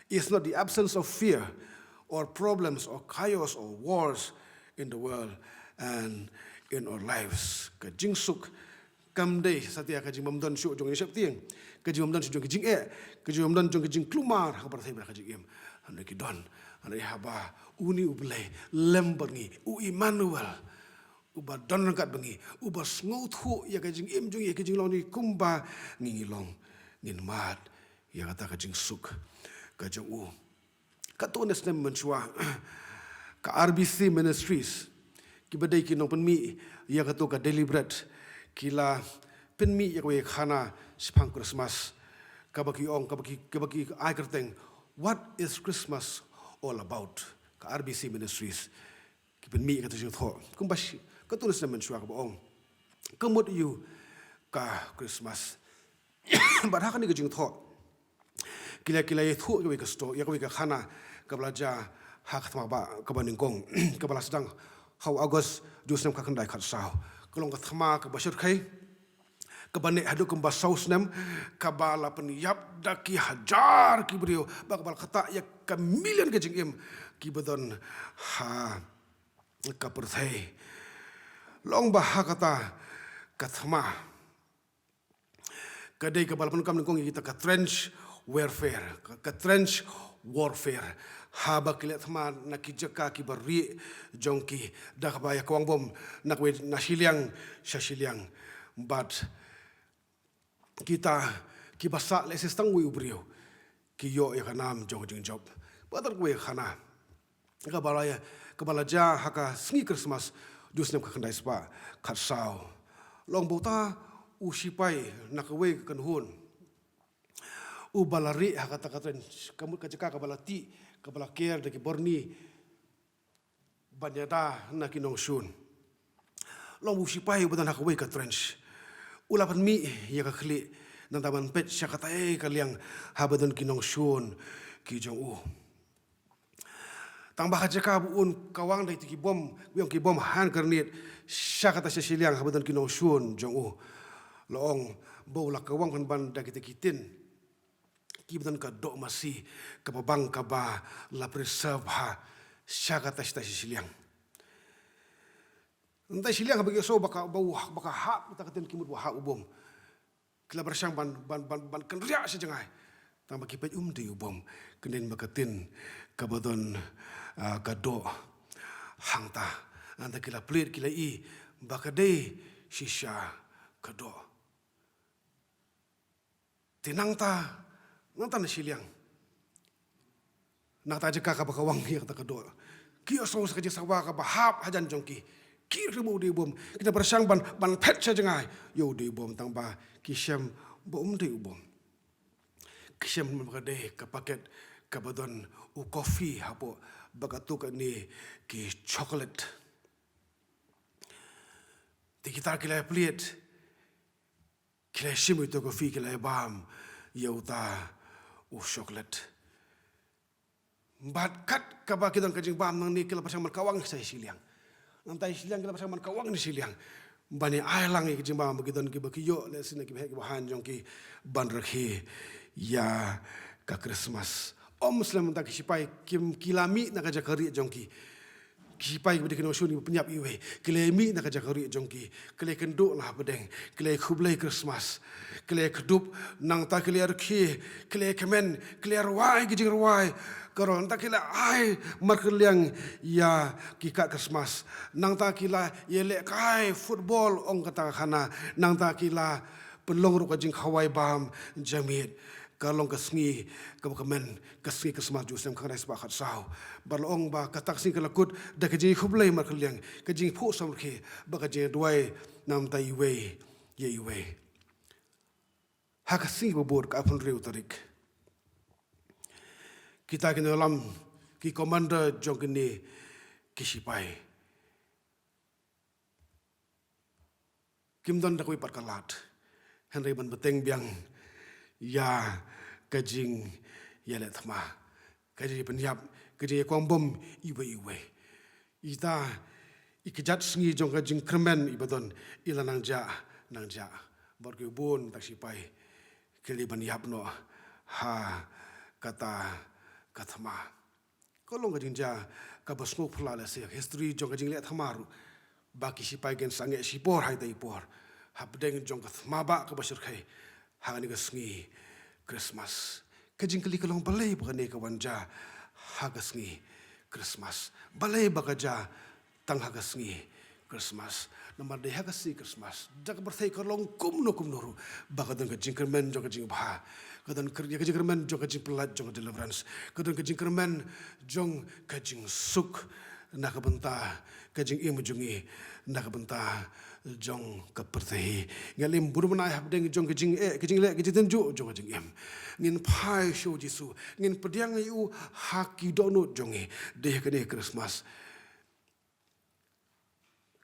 is not the absence of fear or problems or chaos or wars in the world and in our lives. Ka jingsuk kam dei satia ka jingbymdon shuh jong ki sheptieng, ka jingbymdon shuh jong ki jingeh, ka jingbymdon jong ki jingkulmar ha ka pyrthei bad ha ka jingim. Hynrei ki don, hynrei haba une U Blei lem bad ngi, u Immanuel, uba don ryngkat bad ngi, uba sngewthuh ïa ka jingim jong ngi, ïa ka jinglong jong ngi kumba ngi, ngi long, ngin mad ïa kata ka jingsuk ka jong u. Katto katne snem mynshuwa, ka R B C Ministries, kiba dei ki nongpynmih ïa kato ka Daily Bread, ki la pynmih ïa kawei ka khana shaphang Christmas, kaba ki ong, kaba ki, kaba ki ai kyrteng, What is Christmas All About? Ka R B C Ministries ki pynmih ïa kata ka jingthoh. Kumba shi, katto katne snem mynshuwa, kaba ong, ka mut aïu ka Christmas? Bad ha kane ka jingthoh, ki la, ki la ïathuh ïa kawei ka story, ïa kawei ka khana, kaba la jia ha ka thma ba, kaba nyngkong, kaba la sdang ha u August jong u snem khatkhyndai khatsaw. Ka long ka thma kaba shyrkhei, kaba neh haduh kumba saw snem, kaba la pynïap da ki hajar ki briew, bad kaba la ktah ïa ka million ka jingim kiba don ha ka pyrthei. Long ba ha kata ka thma, ka dei kaba la pyndonkam nyngkong ïa kita ka trench warfare, ka, ka trench warfare. Haba ki leh thma na ki jaka kiba rieh jong ki, da kaba ïa kawang bom na kawei, na shiliang sha shiliang. Bad kita kiba sah lehse tang uwei u briew, ki ïoh ïa ka nam jong ka jingjop. Bad kawei ka khana, kaba la ïa, kaba la jia ha ka sngi Christmas jong u snem khatkhyndai spah khatsaw. Long ba uta u shipai na kawei ka kynhun, uba la rieh ha kata ka trench, ka mut ka jaka kaba la tih, kaba la ker da ki byrni ban ïada na ki nongshun. Long ba u shipai uba don ha kawei ka trench u la pynmih ïa ka khlieh, nangta ban peit sha katei ka liang haba don ki nongshun ki jong u. Tang ba ka jaka ba un kawang da kita ki bom, ba ong ki bom hand grenade, sha kata sha shiliang haba don ki nongshun jong u. La ong ba u la kawang pynban da kita ki tin kiba don ka doh masi, kaba bang, kaba la preserve bha, sha kata sha shiliang. Nangta shiliang haba ki sngew ba ka, ba u, ba ka hap, kata ka tin ki mut ba hap u bom, ki la pyrshang ban, ban, ban, ban kynriah sha jngai. Tang ba ki peit um dei u bom, kyndiah ba ka tin kaba don, ah, ka doh hangta. Nangta ki la plied, ki la ïohi ba ka dei shisha ka doh. Te nangta, nangta na shiliang, nangta jaka kaba kawang ïa kata ka doh, ki ïohsngew sa ka jingsawa kaba hap hajan jong ki. Ki ïohi ba u dei u bom, ki da pyrshang ban, ban peit sha jngai ïa u dei u bom, tang ba ki shem ba um dei u bom. Ki shem ba ka dei ka paket kaba don u coffee hapoh, bad kato kane ki chocolate. Te kita ki la plied, ki la shim ïa uta u coffee, ki la bam ïa uta u chocolate. Bad kat kaba ki don ka jingbam nangne, ki la pyrshang ban kawang sha shiliang. Nangta shiliang ki la pyrshang ban kawang na shiliang. ban ïa ai lang ïa ki jingbam ba ki don kiba ki ïoh lehse na ki baheh ki bahan jong ki ban rakhe ïa ka Christmas. Ym slem mynta ki shipai kim, ki la mih na ka jaka rieh jong ki. Ki shipai kiba dei ki nongshun kiba pynïap iwei, ki la mih na ka jaka rieh jong ki, ki la kynduh la hapdeng, ki la khublei Christmas, ki la kdup, nangta ki la rakhe, ki la kmen, ki la rwai ki jingrwai karol, nangta ki la ai markylliang ïa ki kad Christmas, nangta ki la ïalehkai football ong kata ka khana, nangta ki la pynlong ruh ka jingkhawai bam jingmih. Ka long ka sngi kaba kmen, ka sngi Christmas jong u snem khatkhyndai spah khatsaw. Bad la ong ba kata ka sngi ka la kut da ka jingkhublei markylliang, ka jingphuh samrkhie bad ka jingduwai namar iwei ïa iwei. Ha ka sngi ba bud, ka arphew hynriew tarik, kita ki nongïalam, ki commander jong kine ki shipai, kim don da kawei pat ka lad hynrei ban bteng biang ïa ka jingïaleh thma, ka jingpynïap, ka jingïakwang bom iwei iwei. Ita i kjat sngi jong ka jingkyrmen iba don i la nang jah, nang jah. Bad ki bun tak shipai ki la ban ïap noh ha kata ka thma. Ka long ka jingjia kaba sngewphylla lehse ha history jong ka jingleh thma ruh, ba ki shipai kin sangeh shipor ha ita i por hapdeng jong ka thma ba kaba shyrkhei ha kane ka sngi Christmas. Ka jingkylli ka long balei ba kane ka wan jia ha ka sngi Christmas, balei ba ka jia tang ha ka sngi Christmas. Namar dei ha ka sngi Christmas da ka pyrthei ka long kumno kumno ruh ba ka don ka jingkyrmen jong ka jingbha, ka don ka jingkyrmen jong ka jingpynlait jong ka deliverance, ka don ka jingkyrmen jong ka jingsuk na ka bynta ka jingim jong ngi, na ka bynta jong ka pyrthei. Ngi la im bun ban ai hapdeng jong ka jingeh, ka jingleh, ka jingtynjuh jong ka jingim. Ngin phai sha u Jisu, ngin pdiang ïa u ha ki dohnud jong ngi. Dei ha kane ka Christmas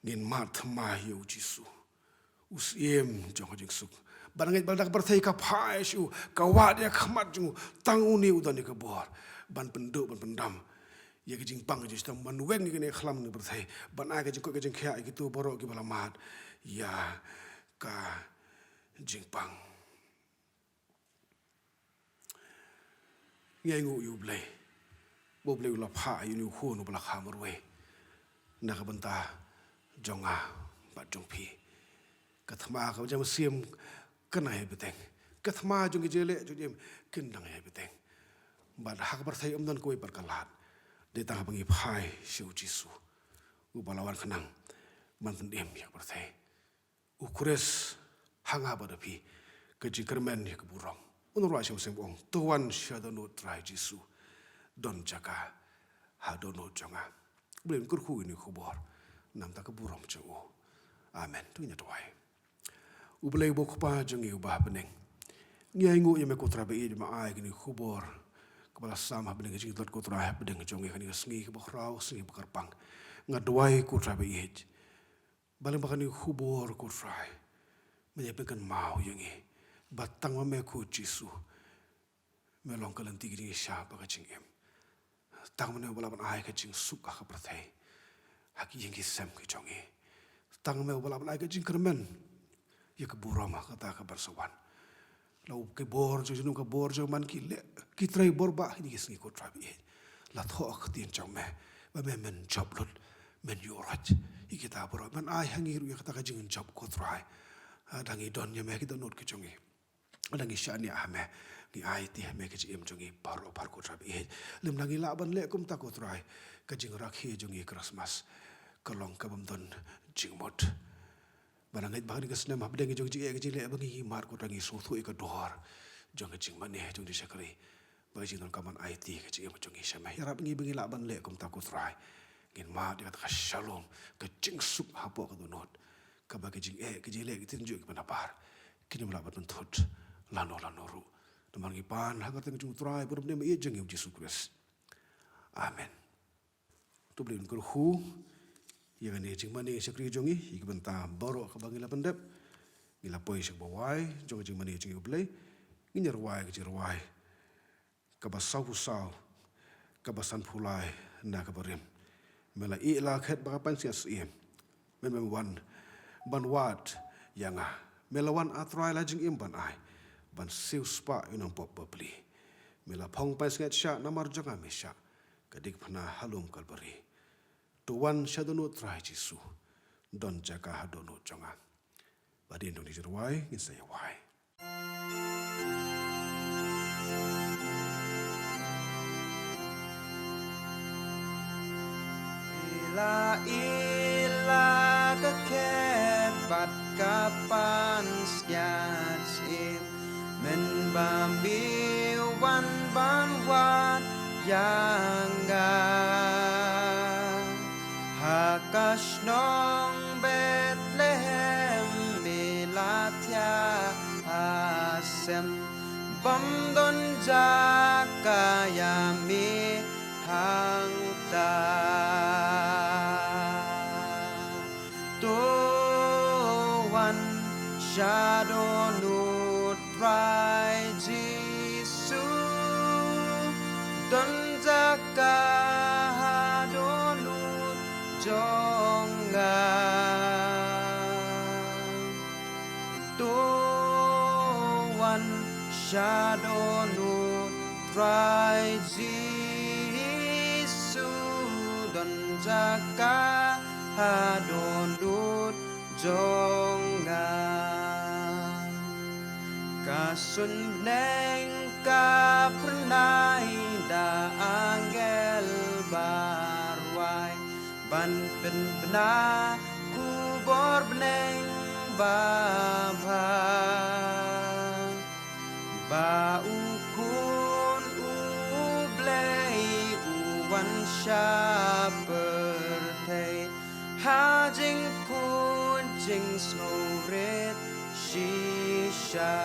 ngin mad thma ïa u Jisu, u Syiem jong ka jingsuk. Ba ngeit ba lada ka pyrthei ka phai sha u, ka wad ïa ka khmat jong u, tang une u don ïa ka bor ban pynduh, ban pyndam ïa ka jingpang ka jingshitom, ban weng ïa kane ka khlam kane ka pyrthei, ban ai ka jingkoit ka jingkhiah ïa kito baroh kiba la mad ïa ka jingpang. Ngi ainguh ïa u Blei ba u Blei u la phah ïa une u khun uba la kha marwei na ka bynta jong nga bad jong phi. Ka thma kaba jam siem kan dang ïai bteng, ka thma jong ki jingïaleh jong ngi kan dang ïai bteng. Bad ha ka pyrthei ym don kawei pat ka lad, dei tang haba ngi phai sha u Jisu uba la wan khnang ban pynim ïa ka pyrthei. U Khrist ha nga bad ha phi, ka jingkyrmen ïa ka burom. U nongrwai Mynsiem u ong, to wan sha dohnud Trai Jisu, don jaka ha dohnud jong nga. U Blei un kyrkhu ïa kane ka khubor na ka bynta ka burom jong u. Amen. To ngin ïa duwai. U Blei uba U Kpa jong ngi uba ha bneng, ngi ainguh ïa me ko Trai ba ïeit ba me ai kane ka khubor kaba la sam ha bneng ka jingdon ko Trai ha bneng jong ngi kane ka sngi kaba khraw, sngi kaba kyrpang. Nga duwai ko Trai ba ïeit, ba lem bad kane ka khubor ko Trai, me ïa pynkynmaw ïa ngi ba tang ma me ko Jisu me long ka lynti ka jingshisha bad ka jingim. Tang ma me uba lah ban ai ka jingsuk ha ka pyrthei, ha ki ïing ki sem ki jong ngi. Tang ma me uba lah ban ai ka jingkyrmen ïa ka burom ha kata ka ban sa wan. La u, ki bor jong junom, ka bor jong man ki leh ki trei bor ba ha kine ki sngi ko Trai ba ïeit. La thoh ka ktien jong me ba me men jop lut, men ïuhroit ïa kita baroh, men ai ha ngi ruh ïa kata ka jingjop ko Trai. Lada ngi don ïa me ha ki dohnud ki jong ngi, lada ngi shaniah ha me, ngi aiti ha me ka jingim jong ngi baroh baroh ko Trai ba ïeit. Lymda ngi lah ban leh kumta ko Trai, ka jingrakhe jong ngi Christmas ka long ka bym don jingmut. Ba nga ngeit ba ha kane ka snem hapdeng jong ka jingeh ka jingleh ba ngi mad ko Trai, ngi sngewthuh ïa ka dor jong ka jingmane jong ka jingshakri, ba ka jingdonkam ban aiti ka jingim jong ngi sha me. Ïarap ngi ba ngi lah ban leh kumta ko Trai. Ngin mad ïa kata ka shalom, ka jingsuk hapoh ka dohnud, kaba ka jingeh ka jingleh ka jingtynjuh kiba nabar kin ym lah ban pynthut lano lano ruh. Namar ngi pan ha ka kyrteng jong u Trai bad u Nongpynim ba ïeit jong ngi u Jisu Khrist. Amen. To U Blei un kyrkhu ïa kane ka jingmane shakri jong ngi, ïa ka bynta baroh kaba ngi la pyndep. Ngi la poi sha kaba wai jong ka jingmane jong ngi U Blei. Ngin ïa rwai ka jingrwai kaba sawphew saw, kaba sanphew lai na kaba rim. Me la ïeh la khet ba ka pansngiat Syiem, men me wan Ban wad ïa nga. Me la wan, A Trai, la jingim ban ai, ban siewspah ïa u nongpop bapli. Me la phong pansngiat shah namar jong nga, me shah ka diengphna ha lum Kalbari. To wan sha dohnud, Trai Jisu, don jaka ha dohnud jong nga. Hadien jong kine ki jingrwai ngin sa ïa wai. Ila, ila ka khet bad ka pansngiat shim, mynba me wan ban wad ïa nga. Ha ka shnong Bethlehem me la thiah ha sem, bym don jaka ïa me hangta. To wan sha dohnud, Trai Jisu, don jaka ha dohnud jong nga. To wan sha dohnud, Trai Jisu, don jaka ha dohnud jong nga. Ka suiñ bneng ka phyrnai da angel ba rwai, ban pynbna khubor bneng babha, ba U Khun U Blei u wan sha pyrthei ha jingkhuid jingsngewrit shisha.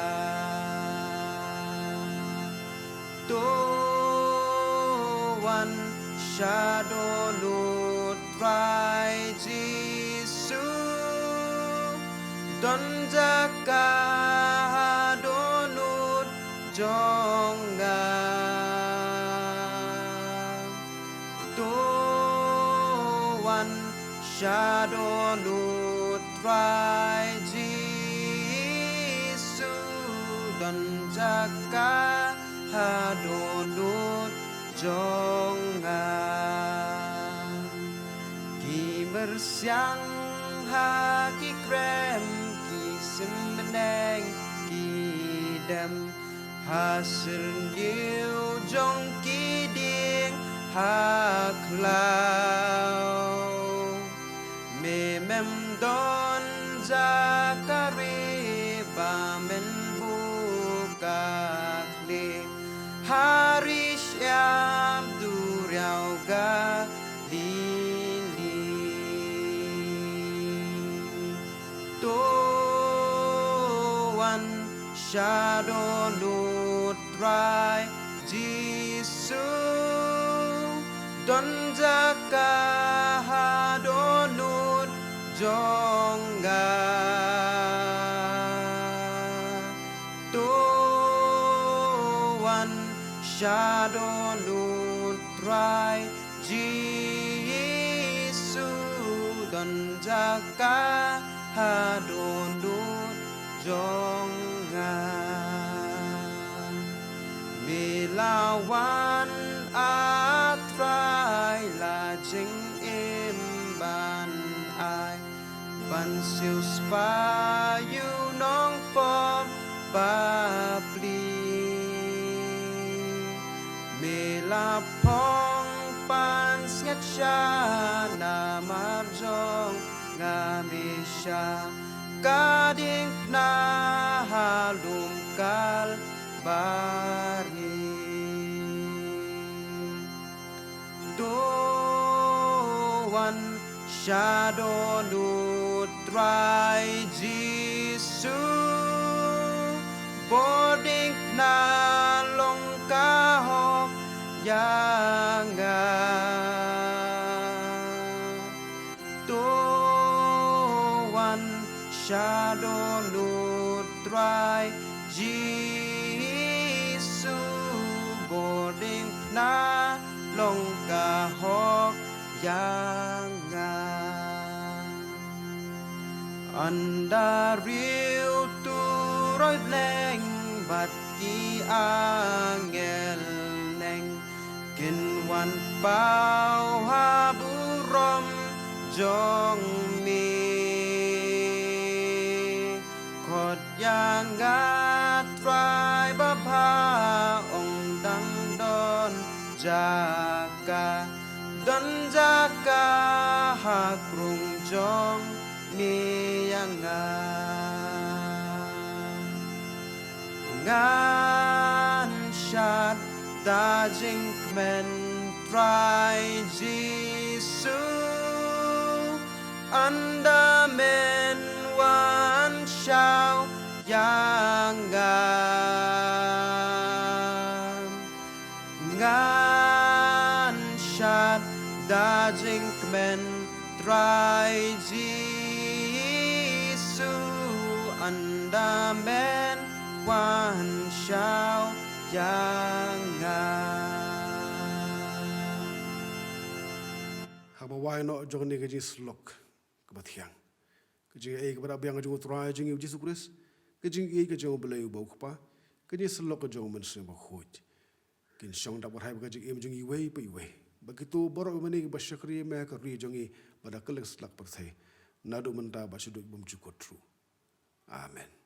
To wan sha dohnud, Trai Jisu, don jaka ha dohnud jong nga. To wan sha dohnud, Trai Jisu, don jaka ha dohnud jong nga. Ki myrsiang ha ki krem, ki suiñ bneng ki dem ha syrngiew jong ki dieng ha khlaw. Me mem don jaka ri ba men buh ka khlieh ha ri shyiap duriaw Galili. To wan sha dohnud, Trai Jisu, don jaka ha dohnud jong nga. To wan sha dohnud, Trai Jisu, don jaka ha dohnud jong nga. Me la wan, A Trai, la jingim ban ai, ban siewspah ïa u nongpop bapli. Me la phong pansngiat shah namar jong nga, me shah ka diengphna ha lum Kalbari. To wan sha dohnud, Trai Jisu, bor diengphna long ka hok ïa nga. To wan sha dohnud, Trai Jisu, bor diengphna long ka hok ïa nga. Ynda riewtu roi bneng bad ki angel neng kin wan paw ha burom jong me. Khot ïa nga Trai babha, ong dang don jaka, don jaka ha krung jong me ïa nga. Ngan shad da jingkmen Trai Jisu, ynda men wan shaw ïa nga. Ngan shad da jingkmen Trai Jisu, ynda men wan shaw ïa nga. Haba wai noh jong kane ka jingïasyllok kaba thiang, ka jingïaei kaba da biang jong u Trai jong ngi u Jisu Khrist, ka jingïeit ka jong u Blei uba u Kpa, ka jingïasyllok ka jong u Mynsiem Bakhuid, kin shong dap bad ha ka jingim jong ngi iwei pa iwei. Ba kito baroh mynta kiba shakri ïa me ha ka ri jong ngi bad ha kylleng satlak pyrthei, naduh mynta bad shaduh bymjukut ruh. Amen.